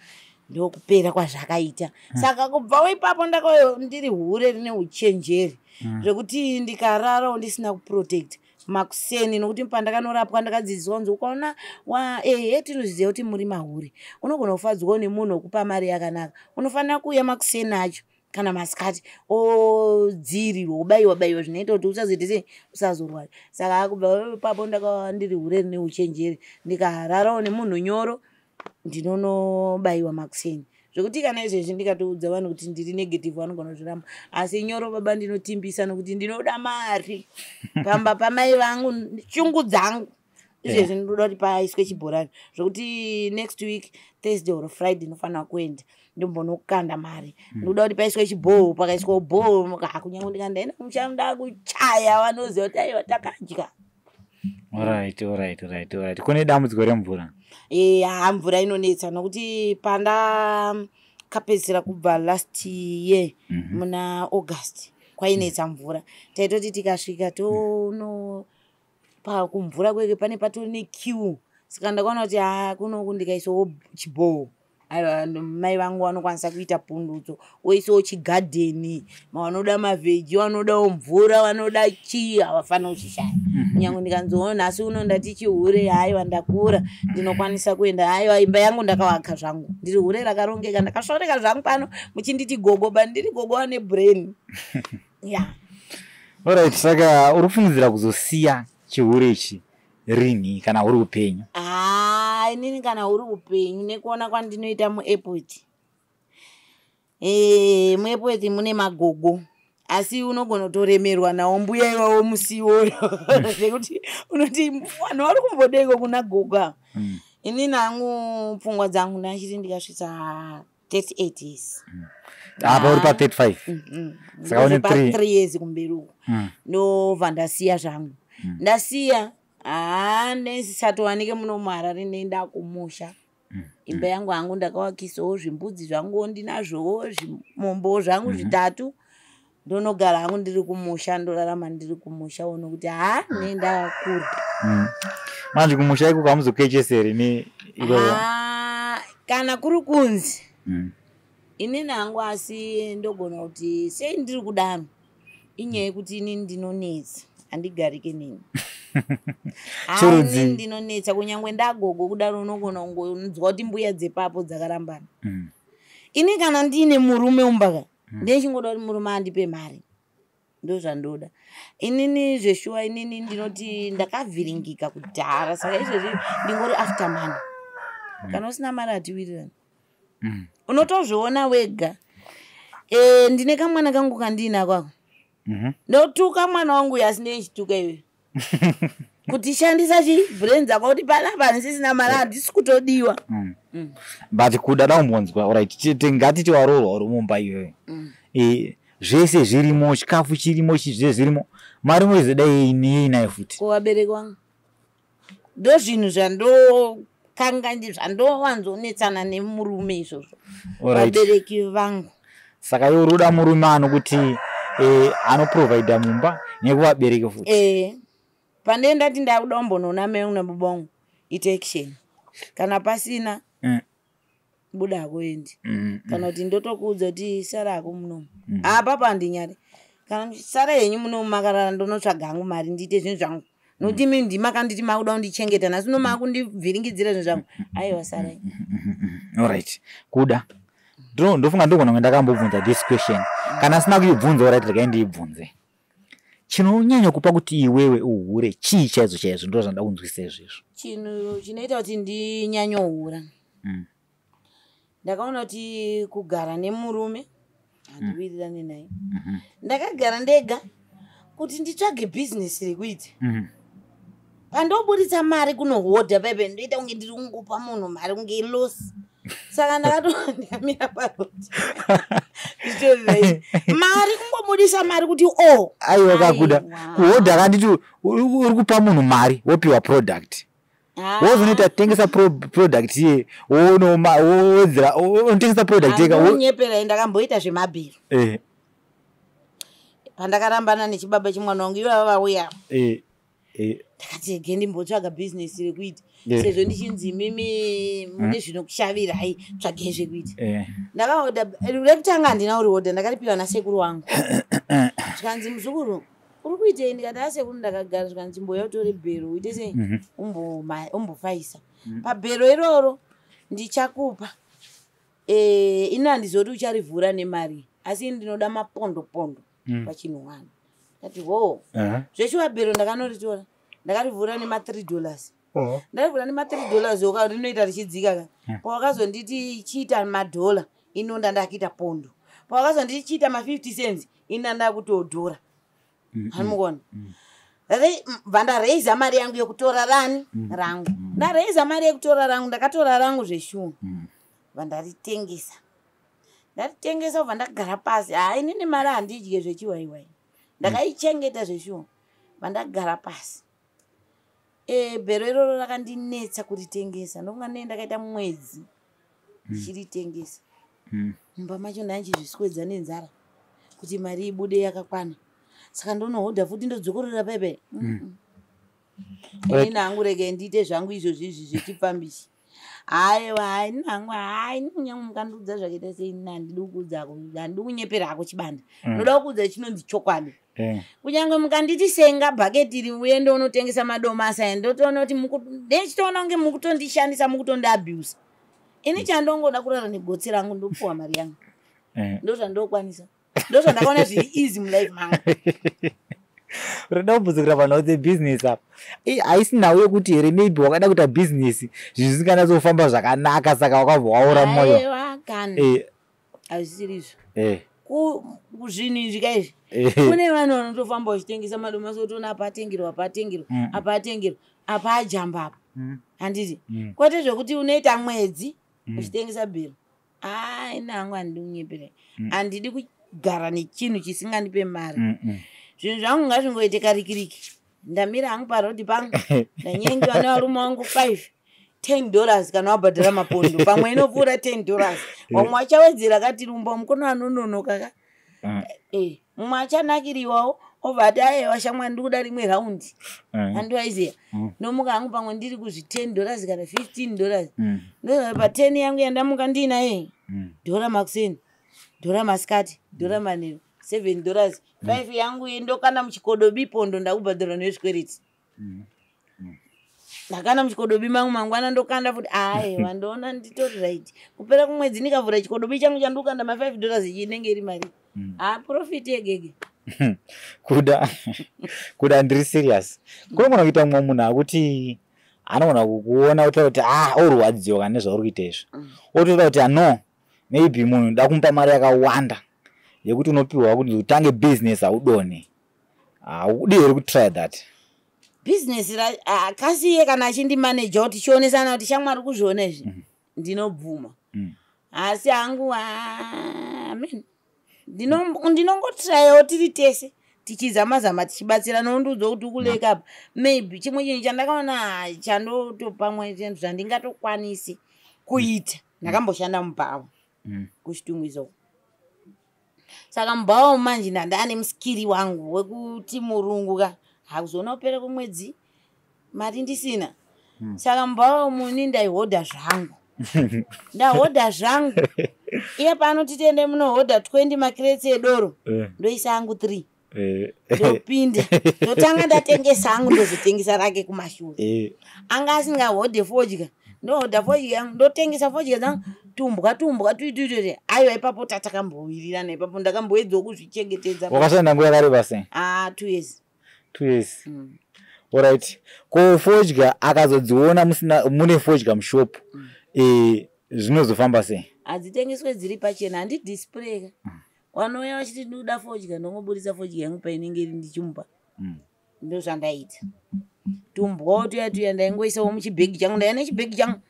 ndokupera kwazvakaita. Saka kubvawo ipapo ndakauya ndiri hure rine uchenjeri, zvekuti ndikararawo ndisina kuprotect makuseni, nokuti pandakanorapwa ndakadzidziswa kunzi ukaona ehe, tinozviziva kuti muri mahure, unogona kufadzwawo nemunhu wekupa mari yakanaka, unofanira kuuya makuseni acho kana masikati odziirirwa, ubayiwa bayiwa zvinoita kuti usazoite sei, usazorwara. Saka kubva ipapo ndakava ndiri hure rine uchenjeri, ndikararawo nemunhu nyoro, ndinonobayiwa makuseni, zvekuti kana izvezvi ndikatoudza vanhu kuti ndiri negative vanogona kuzviramba. Asi nyoro baba ndinotimbisa nokuti ndinoda mari pamba pamai vangu, shungu dzangu izvezvi ndinoda kuti paiswe chibhorani, zvokuti next week Thursday or Friday ndinofanira kuenda ndombonokanda mari. Ndinoda kuti paiswe chibhoho, pakaiswa bhoho, kunyange ndikandaenda kumusha ndakuchaya, vanoziva kuti aiwa, takadya. Alright, kune dambudziko remvura? Ha, mvura inonetsa, nokuti pandakapedzisira kubva last year muna August kwainetsa mvura. Taitoti tikasvika tono kumvura kweke pane patori nequeue. Saka ndakaona kuti ha, kunoku ndikaisawo chibhoho, aiwa, mai vangu vanokwanisa kuita pundutso, oisawo chigadheni, vanoda maveggie, vanodawo mvura, vanoda chii, havafaniri kuchishaya. Kunyange ndikanziwo nhasi uno ndati chihure, haiwa, ndakura, ndinokwanisa kuenda. Haiwa, imba yangu ndakavaka zvangu, ndiri hure rakarongeka, ndakashoreka zvangu pano muchinditi gogo, but ndiri gogo ane brain ya. Alright, saka uri kufungidzira kuzosiya chihure ichi rini kana uri upenyu? Haa, inini kana huri upenyu, nekuona kwandinoita muairport, muairport mune magogo, asi unogona kutoremerwa nawo mbuya iwawo musiwo, zvekuti unoti vanhu vari kumbodeko kuna gogo ava. Inini hangu pfungwa dzangu ndachiti ndikasvitsa 38 years. Apa uri pa35. Saka une Pa 3 years kumberi uku ndobva ndasiya zvangu. Ndasiya, haa, nesisatowanike muno muHarare, nenda kumusha. Imba yangu hangu ndakawakisawo, zvimbudzi zvanguwo ndinazvowo, zvimombo zvangu zvitatu. Ndonogara hangu ndiri kumusha, ndorarama ndiri kumusha, nokuti haa, nendakura. Manje kumusha ikoko hamuzokecheseri ne ikoko? Haa, kana kuri kunzi inini hangu, asi ndogona kuti sei ndiri kudaro, inyaya yekuti inini ndinonetsa, handigarike neni. Chirudzi. Ini ndinonetsa, kunyange ndagogo kudaro, unogona kungonzwa kuti mbuya dzepapo dzakarambana. Ini kana ndiine murume umbaka, ndechingoda kuti murume andipe mari, ndozvandoda inini zveshuwa. Inini ndinoti ndakavhiringika kudhara, saka izvezvi ndingori after money. Kana usina mari hatiwirirani. Unotozviona wega. Ndine kamwana kangu kandiinako ako. Ndotuka mwana wangu uyu, asi ndeichituka iweyo kuti shandisa chi brain dzako, kuti panapa handisisina mari, handisi kutodiwa. But kuda daumbonzwa, alright, ngatiti waroorwa, uri mumba iyoyo. Zvese zvirimo, chikafu chirimo, zvese zvirimo, mari moizodai niyei nayo futi? Kuvabereki vangu, ndo zvinhu zvandokanga zvandowanzonetsana nemurume izvozvo. Vabereki vangu. Saka iwe uri kuda murume anokuti anoprovhaidha mumba nekuvabereki futi? Pandee ndati ndakuda kumbonoona mai vangu nababa vangu, ite action. Kana pasina, buda hako endi. Kana kuti ndotokuudza kuti sara hako munomu. Apapo handinyari, kana sara henyu munomu makarara, ndonotsvaga hangu mari, ndiite zvinhu zvangu, nokuti imi ndimakanditi makuda kundichengeta, nhasi uno makundivhiringidzira zvinhu zvangu. Aiwa, sarai. Alright, kuda ndofunga ndogona kunge ndakambobvunza this question. Kana asina kuibvunza, alright, regai ndiibvunze. Chinonyanya kupa kuti iwewe uhure chii chaizvo chaizvo? Ndo zvandada kunzwisa izvezvo. Chinhu chinoita kuti ndinyanyohura, ndakaona kuti kugara nemurume handiwirirani naye. Ndakagara ndega kuti nditsvage bhizinesi rekuita. Pandoburitsa mari kunohodha paipe, ndoita kunge ndiri kungopa munhu mari, kunge loss. Saka ndakato ndikamira paroad ndichitorira mari, kungobudisa mari kuti o. Aiwa, kakuda Aiwa. kuhodha kanditi uri kupa munhu mari, wopiwa product, wozonoita tengesa product iye, wowedzera, unotengesa product yega. Andinyeperai, ndakamboita zvemabhero pandakarambana nechibaba chemwana wangu, ivava vauya. Ndakati ege ndimbotsvaga bhizinesi rekuita, sezvo ndichinzi mimi mune zvinokushavirai, tsvagei zvekuita. Ndakahodha rekutanga, handina kurihodha, ndakaripiwa nasekuru wangu. Zvikanzi, "Muzukuru, uri kuitei?" Ndikati, "Asekuru, ndakagara." Zvikanzi, "Chimboya utore bhero uite sei, umbofaisa pabhero iroro, ndichakupa. Ini handizoti ucharivhura nemari, asi ini ndinoda mapondo pondo pachinhu one." Ndati, "Ho." Zveshuwa, bhero ndakanoritora, ndakarivhura nema$3. Ndarivhura nema$3, oka rinoita richidzika ka. Pawakazonditi chiita madhola, inonda ndakuita pondo. Pawakazonditi chiita ma50 cents, ina ndakutodhora. Hanimukona bva ndareiza mari yangu yekutora rani rangu. Ndareiza mari yekutora rangu, ndakatora rangu zveshuwa. Bva ndaritengesa, ndaritengesa, bva ndagara pasi. Hai, inini mari handidye zvechiwaiwai, ndakaichengeta zveshuwa. Bva ndagara pasi. Bhero iroro rakandinetsa kuritengesa, ndokunga nee ndakaita mwedzi ndichiritengesa. Mumba macho ndanchizviswedza nenzara kuti mari ibude yakakwana, saka ndonohodha futi, ndodzokorora paipai. Ini hangu rege ndiite zvangu izvozvi izvi zvechipfambichi. Haiwa, hai, ini hangu, hai, ini kunyange mukandiudza zvakaita sei, ini handidi kukuudza, handidi kunyepera hako chibanda. Ndoda kukuudza chinonzi chokwadi. Kunyange mukanditi senga bhaketi iri uende unotengesa madomasi aya, ndotoona kuti ndechitoona kunge mukutondishandisa, mukutondiabusa. Ini chandongoda kurara negotsi rangu, ndopuwa mari yangu. Ndozvandokwanisa, ndozvandakaona zviri easy mulife mangu. Rinoda kubvunzikira panhau dzebhizinesi apa. Haisi nhau yekuti here maybe wakada kuita bhizinesi, zvinhu zvisinganyatsofamba zvakanaka, saka wakabva waora mwoyo? Aiwa kana, hazvisiri izvo. Zvinhu izvi kaizvi, kune vanhu vanotofamba vachitengesa madomasi, otoona apa atengerwa, apa atengerwa, apa atengerwa, apa ajamba apa. Handiti? Kwete zvekuti unoita mwedzi uchitengesa bhero. Ai, nangu handidi kunyeperai. Handidi kugara nechinhu chisingandipe mari. Zvinhu zvangu ngazvingoite karikiriki. Ndamira hangu parodhi pangu, ndanyengiwa nevarume vangu 5, $10 kana wabhadhara mapondo, pamwe inopfuura $10. Vamwe vachawedzera katirumba mukono anononoka ka. Mumwe achanakiriwawo, obva ati, "Aiwa shamwari, ndikuda rimwe raundi." Handiwaiziya. Ndomuka hangu, pamwe ndiri kuzvi $10 kana $15. Pa10 yangu yandamuka ndiinaye, dhora makuseni, dhora masikati, dhora manheru, $7. 5 yangu ndokanda muchikodobi pondo, ndakubhadhara nezvikwereti. Ndakanda muchikodobi mangu, mangwana ndokanda futi. Aiwa, ndoona nditori right. Kupera kumwedzi ndikavhura chikodobi changu chandokanda ma$5, ichi inenge iri mari. Ha, profit yegege. Kuda ndiri serious, kunogona kuita mumwe munhu akuti anogona kukuona otaura kuti, ah, orwadziwa kana nezvauri kuita izvi. Otoda kuti, ano maybe munhu nda kumupa mari yakawanda yekuti unopiwa kuti utange business, haudoni, haudi here kutry that? Bhizinesi kasiye kana achindimaneja kuti tichionesana kuti, "Shamwari, kuzviona izvi," ndinobvuma. Asi hangu, amen, ndinongotrayawo tiri tese tichizama zama, tichibatsirana, undiudza kuti ukuleka apa. Maybe chimwe chinhu chandakaona chandotopamwe zvandingatokwanisi kuita, ndakamboshanda mubhawa kuChitungwiza uko. Saka mubhawa manje ndandane muskiri wangu wekuti murungu ka, hakuzoona kupera kwemwedzi mari ndisina. Saka mubhawa muni ndaihodha zvangu, ndahodha zvangu, iye pano titende munohodha 20 macrates edoro, ndoisa angu 3, ndopinda, ndotanga ndatengesa angu, ndozotengesa rake kumashure. Anga asingahodhe fodya, ndohodha fodya yangu, ndotengesa fodya dzangu, tumbwa tumbwa tuituitete. Aiwa, ipapo tatakambowirirana, ipapo ndakamboedzawo kuzvichengetedza. Wakashanda nguva yakareba sei? Ah, 2 years. 2 years. Alright, ko fodya akazodziona musina mune fodya mushopu, zvinozofamba sei? Hadzitengeswe, dziri pachena, handidisplay. Wanouya vachiti, "Ndinoda fodya," ndongobudisa fodya yangu painenge iri, ndichimupa. Ndozvandaita. Tumbwawo tuya tuya ndaingoisawo muchibhegi changu, ndaiva nechibhegi changu.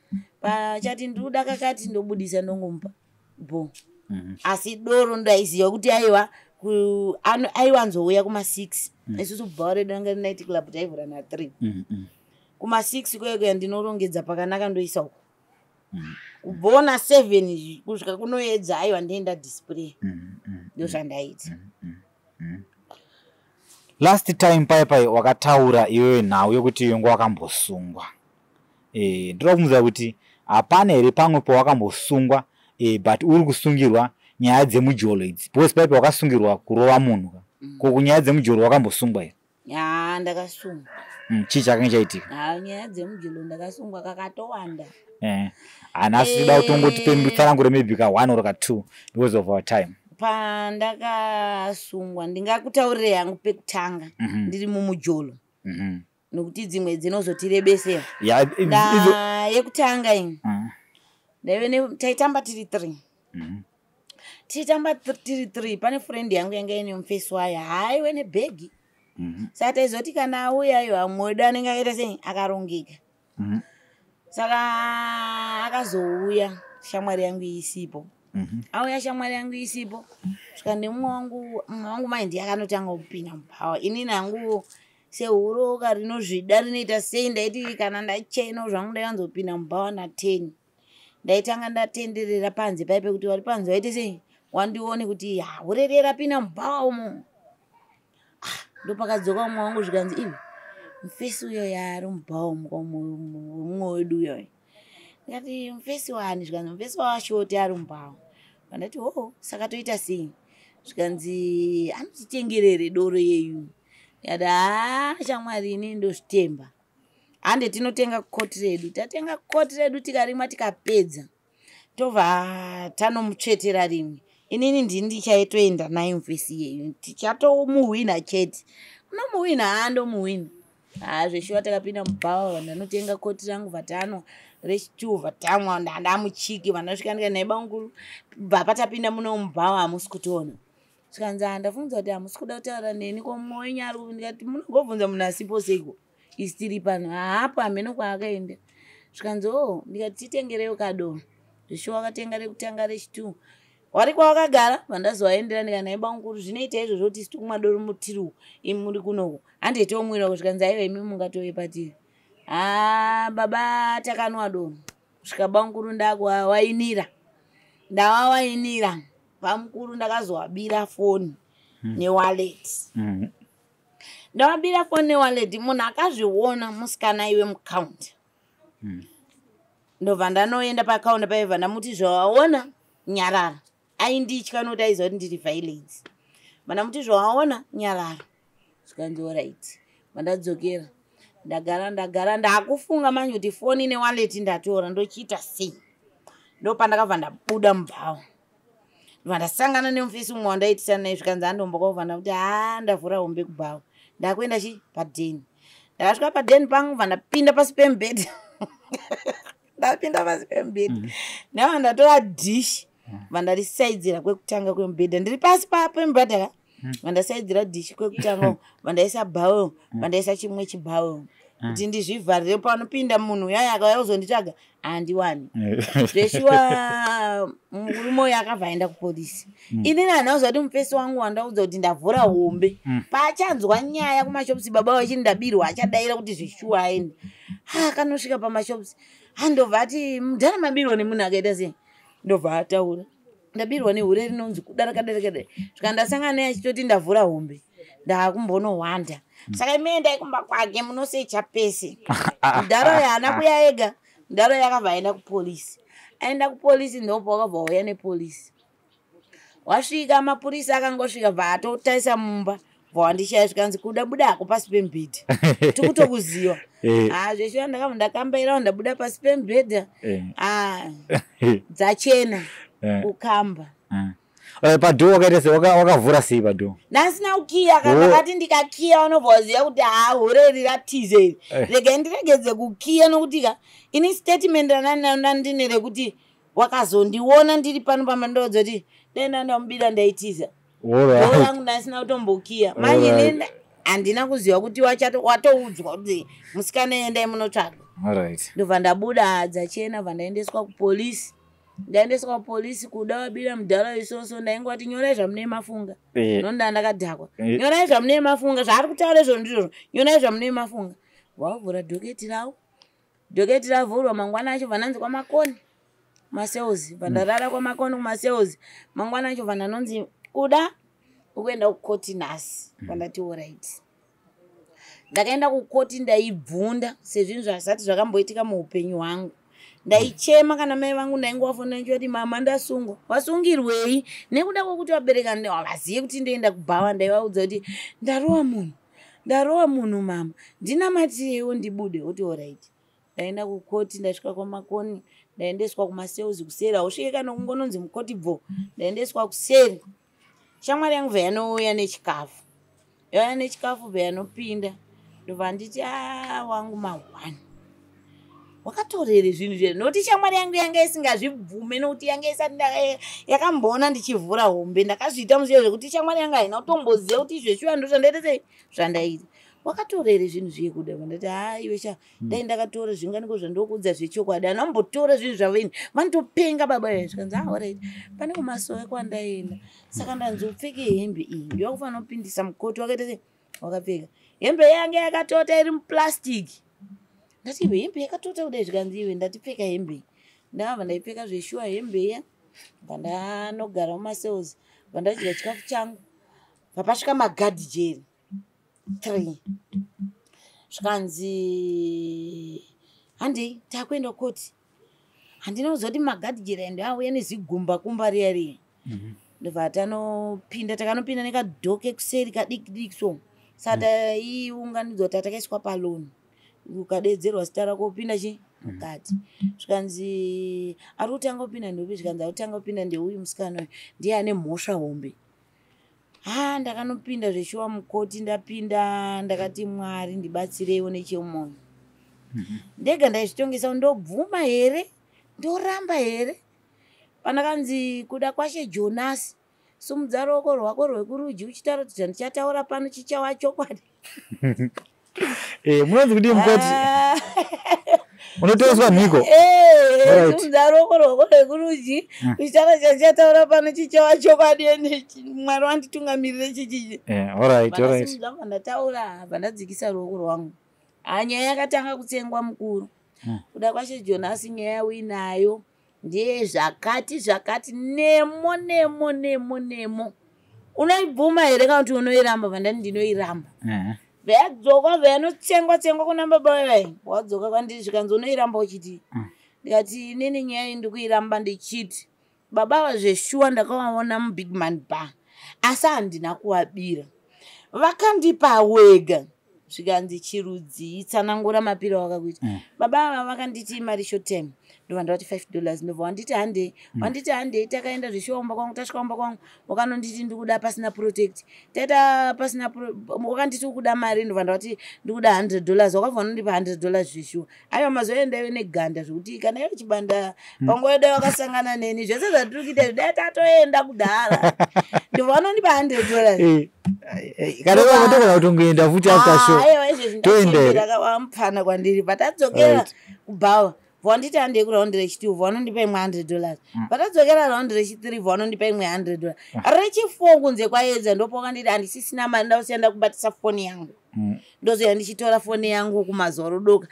Pachati ndinoda kakati ndobudisa ndongomupa bo. Asi doro ndaiziva kuti aiwa aiwanzouya kuma6. Isusu bhawa redu ranga rinight club, taivhura na3. Kuma6 kwekuya ndinorongedza pakanaka, ndoisa uko. Kubvona 7 kusvika kunoedza, aiwa, ndoenda display. Ndozvandaita. Last time pai pai wakataura iwewe nhau yekuti iwe wakambosungwa. Ndoda kubvunza kuti hapana here pamwe pawakambosungwa, but uri kusungirwa nyaya dzemujolo idzi? Because paipa wakasungirwa kurova munhu ka. Ko kunyaya dzemujolo wakambosungwa here? Ya, ndakasungwa. Chii chakange chaitika? Ha, nyaya dzemujolo ndakasungwa kakatowanda. Hanasi toda kutongotipe mutsananguro, maybe ka one or ka two, because of our time. Pandakasungwa, ndingakutaurire yangu pekutanga ndiri mumujolo, nokuti dzimwe dzinozotirebesera. Ya, Nda yekutanga iyi, ndaive taitamba tiri three. Tichitamba tiri three, pane friend yangu yanga ine mufesi wayo, haiwe nebhegi. Saka taizoti kana auya, aiwa, mumwe wedu anenge akaita sei, akarongeka. Saka akazouya shamwari yangu isipo. Auya shamwari yangu isipo, svika nemumwe wangu. Mumwe wangu mai ndiye akanotanga kupinda mubhawa. Inini hangu sehuroka rinozvida rinoita sei, ndaiti kana ndachena zvangu, ndaiwanzopinda mubhawa na10. Ndaitanga ndatenderera panze pai pekuti vari panze vaite sei, wandione kuti haurere rapinda mubhawa umo. Ah, ndopakadzoka mumwe wangu, zvikanzi, "Iwe, mufesi uyo yaari mubhawa mumwe wedu uyoyo." Ndikati, "Mufesi wani?" Zvikanzi, "Mufesi wawashoti ari mubhawa." Vandati, "Ho, saka toita sei?" Zvikanzi, "Anotitengerere doro yeyu." Ndikati, "Haa, shamwari, inini ndozvitemba. Hande tinotenga koti redu." Tatenga koti redu, tikarimwa, tikapedza, tobva tanomutsvetera rimwe. Inini ndini ndichaitoenda naye mufesi yeyu, tichatomuhwina chete. Unomuhwina? Haa, ndomuhwina. Haa, zveshuwa, takapinda mubhawa, ndanotenga koti rangu, vhatanwa rechitu, vhatamwa, ndandamuchiki. Vandasvika ndikati, "Nai bamukuru, bva patapinda muno mubhawa hamusi kutiona." Zvikanzi, "Ha, ndafunza kuti hamusi kuda kutaura neni. Ko mumwe wenyu ari?" Ndikati, "Munongobvunza munhu asipo seiko? Isi tiri pano, haapo, hameno kwaakaenda." Zvikanzi, "O." Ndikati, "Titengerewo kadoro." Zvishuwa, wakatenga rekutanga, rechitu, wari kwawakagara. Vandazovaendera, ndikati, "Nai bamukuru, zvinoita izvozvo kuti isi tikumwa doro mutiri uku, imi muri kunoku, handei tomwirawo." Zvikanzi, "Aiwa, imi mungatove patiri." Haa baba, takanwa doro kusvika bamukuru ndakuvawainira. Ndavawainira bamukuru, ndakazovabira foni newallet. Ndavabira foni newallet, munhu akazviona musikana iwe mucounter. Ndobva ndanoenda pacounter paibva, ndamuti, "Zvawaona, nyarara." Ainditya nokuti aiziva kuti ndiri violence. Vandamuti, "Zvawaona, nyarara." Zvikanzi, "Alright." Vandadzokera, ndagara, ndagara, ndakufunga manje kuti foni newallet ndatora, ndochiita sei? Ndopandakabva ndabuda mubhawa, ndobva ndasangana nemufesi umwe wandaitisana naye. Zvikanzi, "Andombokaubva." Ndakuti, "Haa, ndavhura hombe kubhawa, ndakuenda chi padheni." Ndakasvika padheni pangu, bva ndapinda pasi pemubhedha. Ndapinda pasi pemubhedha, ndabva ndatora dhishi, bva ndarisaidzira kwekutanga kwemubhedha. Ndiri pasi pemubhedha ka, bva ndasaidzira dhishi kwekutanga, bva ndaisa bhawel, bva ndaisa chimwe chibhawel kuti ndizvivharire. Panopinda munhu uyaya akauya kuzonditsvaga, handiwani. Zveshuwa, murume uyu akabva aenda kupolisi. Inini handina kuziva kuti mufesi wangu wandaudza kuti ndavhura hombe, paachanzwa nyaya kumashops baba vachiti ndabirwa, achadayira kuti zveshuwa aende. Ha, akanosvika pamashops, handobva ati, "Mudhara, mabirwa nemunhu akaita sei?" Ndobva ataura, "Ndabirwa nehure rinonzi kuda rakadai rakadai." Svika ndasangana naye achitoti ndavhura hombe, ndaakumbonohwanda. Saka imi endai kumba kwake, munosecha pese. Mudhara uyu haana kuya ega. Mudhara uyu akabva aenda kupolisi. Aenda kupolisi, ndopa wakabva wauya nepolisi. Wasvika mapurisa, akangosvika, bva atotarisa mumba, bva wandishaya. Zvikanzi, "Kuda, buda hako pasi pemubhedha, tikutokuziva." Ha, zveshuwa, ndakabva ndakambairawo, ndabuda pasi pemubhedha. A, dzachena kukamba. Padoor wakaita sei? Wakavhura sei padoor? Ndasina kukiya. Kana ndakati ndikakiya, unobva waziva kuti haa, hure iri ratize iri. Regai ndiregedze kukiya, nokuti ka ini statement randine rekuti wakazondiona ndiri pano pamba, ndoudza kuti dai ndandamubira, ndaitiza. Door rangu ndasina kutombokiya manje. Handina kuziva kuti watoudzwa kuti musikana endai munotsvaga. Ndobva ndabuda dzachena, bva ndaendeswa kupolisi. Ndaendeswa kupolisi, kuda wabira mudhara isoso. Ndaingoti, "Nyorai zvamune mafunga." Nonda ndakadhakwa. "Nyorai zvamune mafunga, zvaari kutaura izvozvo ndizvozvo, nyorai zvamune mafunga." Wavhura dhoketi ravo, dhoketi ravhurwa. Mangwana acho bva kwaMakoni kumacells, bva ndarara kwaMakoni kumacells. Mangwana acho bva ndanonzi, "Kuda ukuenda kukoti nhasi." Vandati, "Alright." Ndakaenda kukoti, ndaibvunda sezvinhu zvasati zvakamboitika muupenyu hwangu. Ndaichema. Kana mai vangu ndaingovafonera ndichivati, "Mama, ndasungwa." "Wasungirwei?" Nekuda kwokuti vabereki havazive kuti ndoenda kubhawa, ndaivaudza kuti, "Ndarova munhu, ndarova munhu mama, ndinamatireiwo ndibude." Oti, "Alright." Ndaenda kukoti, ndasvika kwaMakoni, ndaendeswa kumacells kuseri. Hausvike kana kungononzi mukoti bvo. Ndaendeswa kuseri, shamwari yangu bva yanouya nechikafu, yauya nechikafu, bva yanopinda, ndobva nditi, "A, wangu mahwani, wakatorere zvinhu zve?" Nokuti shamwari yangu yanga isingazvibvume, nokuti yanga isati yakamboona ndichivhura hombe. Ndakazviita muziyo zvekuti shamwari yangu haina kutomboziva kuti izveshuwa ndo zvandaita sei, zvandaita. "Wakatorere zvinhu zviye kuda?" Ndati, "Ha, iwe sha, dai ndakatora zvinganiko zvandokuudza zvechokwadi? Hanambotora zvinhu zvavo, vanotopenga baba ivo." Zvikanzi, "Alright, pane kumasowe kwandaenda, saka ndanzi upfeke hembe iyi, ndoyakufanira kupindisa mukoti." Wakaita sei? Wakapfeka hembe yange yakatota iri muplastic. Ndati, "Iwe, hembe yakatota kudai?" Zvikanzi, "Iwe, ndatipfeka hembe iyi." Ndakabva ndaipfeka zveshuwa hembe iya, bva ndanogara mumacells, bva ndadya chikafu changu. Bva pasvika magadhijeri 3, zvikanzi, "Handei, takuenda koti." Handina kuziva kuti magadhijeri endo auya nezigumba kumba riya riya. Ndobva tanopinda, takanopinda nekadoor kekuseri kadiki diki so. Saka taiunganidzwa, tatakaiswa palawn, ukadedzerwa zita rako upinda chi mukati. Zvikanzi, "Ari kutanga kupinda ndeupi?" Zvikanzi, "Ari kutanga kupinda ndeuyu musikana uyu, ndiye ane mhosva hombe." Ha, ndakanopinda zveshuwa mukoti. Ndapinda, ndakati, "Mwari, ndibatsireiwo nechemumoyo." Ndega ndaizvitongesa, ndobvuma here, ndoramba here? Pandakanzi, "Kuda kwashe Jonasi, sumudza ruoko rwako rwekurudyi uchitaura kuti zvandichataura pano chichava chokwadi." Munonzi kudii mukoti? Ah. Unotoreswa mhiko? Eh, Alright. "Sumudza ruoko rwako rwekurudyi uchitaura chandichataura pano chichava chokwadi, ende Mwari wanditungamirire chichichi." Alright. Vandasimudza, vandataura, vandadzikisa ruoko rwangu. Ha, nyaya yakatanga kutsengwa mukuru. "Kuda kwashe Jonasi, nyaya uinayo ndeyezvakati zvakati, nemo nemo nemo nemo, unoibvuma here kana kuti unoiramba?" Vandani, "Ndinoiramba." Vayadzoka, vayanotsengwa tsengwa kuna baba vavai, wadzoka kwandiri. Zvikanzi, "Unoiramba uchiti?" Ndikati, "Inini nyaya iyi ndikuiramba ndichiti baba ava zveshuwa ndakavaona mubig man bar, asi handina kuvabira, vakandipa wega." Zvikanzi, "Chirudzi, tsanangura mapiro awakakuita." "Baba ava vakanditi mari short time, ndobva ndavati $5, ndobva wanditi handei, wanditi handei. Takaenda zveshuwa kumba kwangu. Tasvika kumba kwangu, wakanonditi ndikuda pasina protect. Taita pasina wakanditi ukuda mari, ndobva ndavati ndikuda $100, wakabva wanondipa $100 zveshuwa." Aiwa, mazuva ayo ndaive neganda zvekuti kana iwe Chibanda panguva yodai wakasangana neni, zvese zvatiri kuita izvi dai tatoenda kudhara. Ndobva vanondipa $100. Kana vakatogona kutongoenda futi after show. Aiwa, izvezvi Toenda here? ndachembera, wamupfana kwandiri. Patadzokera kubhawa, vanditi handei kuraundi rechi2, vanondipa imwe $100. Patadzokera raundi rechi3, vanondipa imwe $100. Rechi4, kunze kwaedza, ndopawakanditi handisisina mari, ndausiya ndakubatisa foni yangu. Ndozoya ndichitora foni yangu kumazuva rodoka,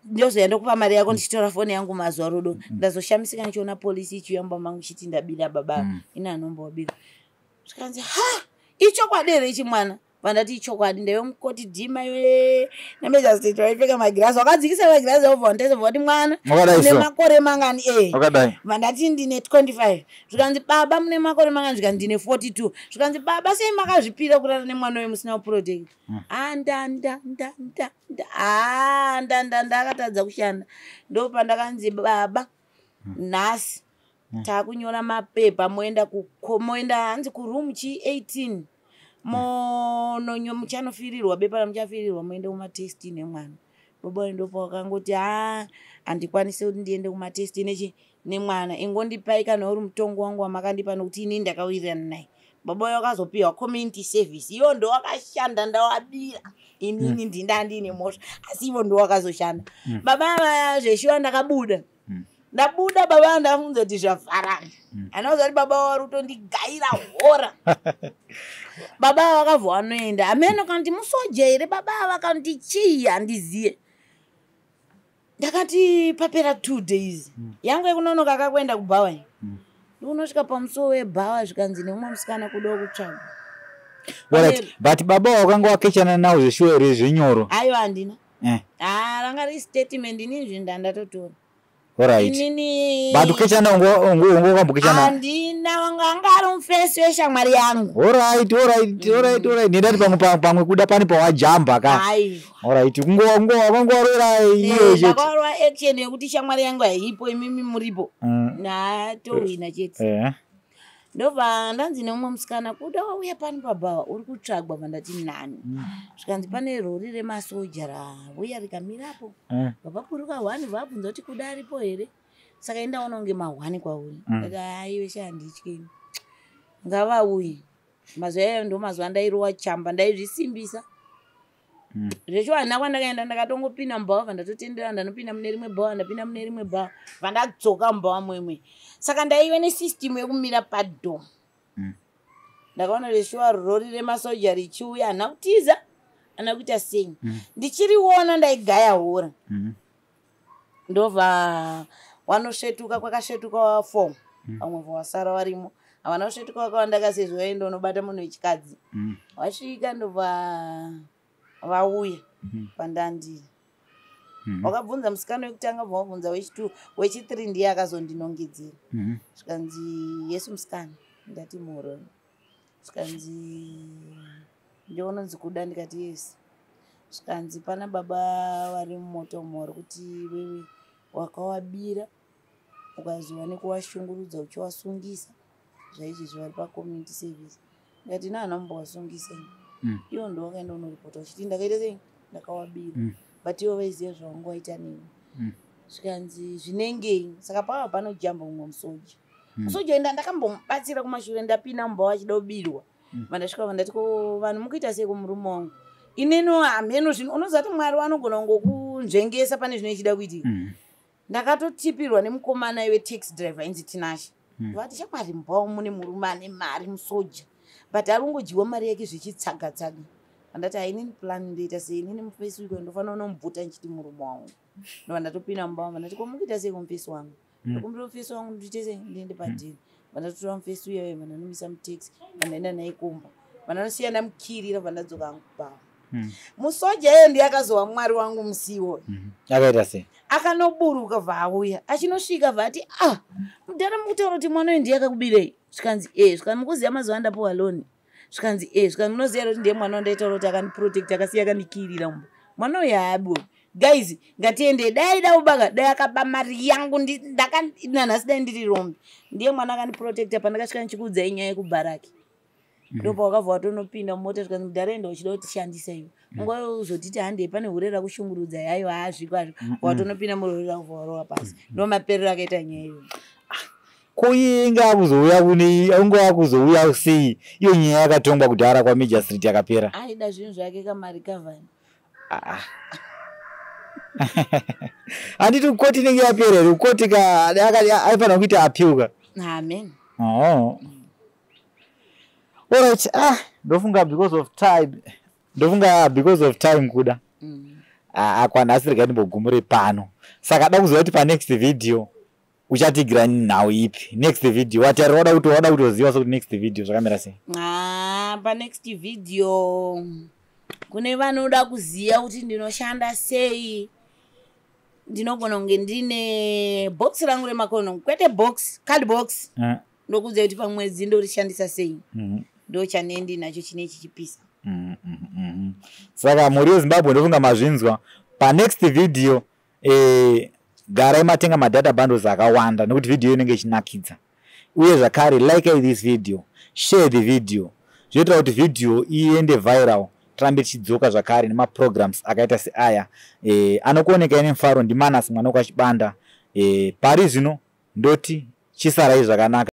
ndozoya ndokupa mari yako ndichitora foni yangu mazuva rodoka. Ndazoshamisika ndichiona polisi ichiuya mumba mangu ichiti ndabira baba. Ina anombowabira. Zvikanzi, "Ha, ichokwadi here ichi, mwana?" Vandati, "Ichokwadi." Ndaive mukoti dhima iwe namajasitate vaipfeka magirazi, wakadzikisa magirazi obva wandaisa, vati, "Mwana, Wakadai une so. makore mangani?" E. Wakadai. Vandati, "Ndine 25." Zvikanzi, "Baba, mune makore mangani?" Zvikanzi, "Ndine 42." Zvikanzi, "Baba, sei makazvipira kurara nemwana uyu musina kuprotect?" Andandandanda, ndanda akatadza kushanda. Ndopandakanzi, "Baba, nhasi taakunyora mapepa, moenda moenda hanzi kuroom chi 18, mononyo muchanofirirwa bepa ramuchafirirwa, moende kumatest nemwana." Baba ndopa wakangoti, "Ha, handikwanisi kuti ndiende kumatest nechi nemwana, ingondipai kana uri mutongo wangu wamakandipa, nokuti inini ndakawirirana naye." Baba uyo wakazopiwa community service, ivo ndo wakashanda, ndawabira inini. Ndinda ndine mhosva, asi ivo ndo wakazoshanda. Baba ava zveshuwa ndakabuda. Ndabuda, baba ava ndafunza kuti zvavharana. Anoziva kuti baba vari kutondigaira hora. Baba ava vakabva vanoenda hameno, kana kuti musoja here baba ava, kana kuti chii, handiziye. Ndakati papera 2 days yangu yekunonoka kakuenda kubhawa iyi. Ndikunosvika pamusuwo webhawa, zvikanzi nemumwe musikana, kuda kutsvaga. Alright, but baba wakanga wakechana nawo zveshuwa here, zvenyoro? Aiwa, handina. Ha, ranga riri statement, inini zvinhu ndandatotora. Inini But kukechana unga wakambokechana? Handina, wanga anga ari mufesi weshamwari yangu. Alright, ndendati pamwe kuda pane pawajamba ka. Aiwa. Alright, kungowarora iyo chete. Ndakawarwa action yekuti shamwari yangu haipo, imimi muripo. Ndatohwina chete. Ndobva ndanzi nemumwe musikana, kuda wauya pano pabhawa, uri kutsvagwa. Vandati nani? Zvikanzi pane rori remasoja rauya rikamirapo. Vapaburuka hwani, vabvunza kuti kuda aripo here. Saka indaona kunge mahwani kwauri. Ndati aiwe sha, handityini, ngavauye. Mazuva iyayo ndo mazuva andairowa chamba, ndaizvisimbisa. Zvecho handina kwandakaenda, ndakatongopinda mubhawa, vandatotendera, ndanopinda mune rimwe bhawa, ndapinda mune rimwe bhawa, vandadzoka mubhawa mwemwe. Saka ndaive nesystem yekumira padoor. Ndakaona zveshuwa rori remasoja richiuya, handina kutiza, handina kuita sei. Ndichiriona ndaigaya hora. Ndobva wanosvetuka, kwakasvetuka four. Vamwe wasara varimo, havana kusvetuka vakawanda kasezvo vaenda unobata munhu wechikadzi. Wasvika, ndobva vauya pandandiri. Wakabvunza musikana wekutanga, bva wabvunza wechitwo, wechithree ndiye akazondinongedzera. Zvikanzi, yesu musikana. Ndati mhoro. Zvikanzi, ndiononzi kuda. Ndikati yes. Zvikanzi, pana baba vari mumoto mhoro kuti wewe wakawabira, ukazova nekuwashungurudza uchiwasungisa, zvaizvezvi vari pacommunity service. Ndikati ina mumbowasungisa ini. Ivo ndo wakaenda unoripota uchiti ndakaita sei, ndakawabira. But ivo vaiziva zvavanga waita neni. Zvikanzi zvinengei. Saka pava panojamba mumwe musoja. Musoja enda ndakambomubatsira kumashure, ndapinda mumba wachida kubirwa. Vandasvika vandati, ko vanhu mukuita sei kumurume wangu? Inini hameno zvino, unoziva kuti Mwari vanogona kungokunzvengesa pane zvino ichida kuitika. Ndakatotipirwa nemukomana wetaxi driver ainzi Tinashe. Vati, shamwari, mumba mune murume ane mari, musoja, but ari kungodyiwa mari yake zvichitsaga tsaga. Andati hainini plan, ndoita sei inini mufesi wiko, ndofanira kunomubvuta nchiti murume wangu. Ndobva ndatopinda mumba wangu, ndati ko mukuita sei kumufesi wangu? Ndokumbira mufesi wangu, ndiite sei, ndiende padhiri. Vandatora mufesi uyayo, vandanomisa mutaxi, vandaenda naye kumba, vandanosiya ndamukirira, vandadzoka hangu kubhawa. Musoja iye ndiye akazova Mwari wangu musiwo. Akaita sei? Akanoburuka, vauya achinosvika, vati, ah, mudhara, mukutaura kuti mwana uyu ndiye akakubirei? Zvikanzi e. Zvikanzi, mukuziva mazuva andapuwa loan? Zvikanzi e. Zvikanzi, munoziva here kuti ndiye mwana wandaitaura kuti akandiprotect, akasiya akandikirira mumba? Mwana uyu haabiwe. Guys, ngatiende. Dai daubaka, dai akaba mari yangu, nanhasi dai ndiri rombe. Ndiye mwana akandiprotecta pandakasvika ndichikuudzai nyaya yekubharaki. Ndopa wakabva watonopinda mumota. Zvikanzi, mudhara, enda uchida kutishandisa iwe, unga uzotiti handei pane hure rakushungurudza. Yayo haazviko azvo. Watonopinda murori, rakubva warova pasi. Ndo maperero akaita nyaya iyoyo. Ko iye inge akuzouya kune, unge akuzouya sei iyo nyaya yakatongwa kudhara kwamagistrate yakapera? Aida zvinhu zvake, kamari kavhani. Ah. Handiti koti inenge yapera here? Koti ka aifanira kuita appeal ka. Amen. Oh. Alright, ah, ndofunga because of time, ndofunga because of time kuda. Ah, kwanhasi rega ndimbogumure pano. Saka da kuziva kuti panext video uchatigira nhau ipi? Next video watarira, wada kuti wada kutoziva sekuti next video zvakamira sei? Ah, panext video kune vanoda kuziva kuti ndinoshanda sei, ndinogona kunge ndine box rangu remakondomu, kwete box, card box. Ndokuudza kuti pamwedzi ndorishandisa sei. Ndo chanee ndinacho chine chichipisa. Saka mhuri yeZimbabwe, ndofunga mazvinzwa. Panext video, garai matenga madata bundles akawanda nekuti video inenge ichinakidza. Uye zvakare, like this video, share the video, zvinoitira kuti video iende viral, tirambe tichidzoka zvakare nemaprograms akaita seaya. Anokuonekai nemufaro ndiManas mwana wekwaChibanda. Pari zvino ndoti chisarai zvakanaka.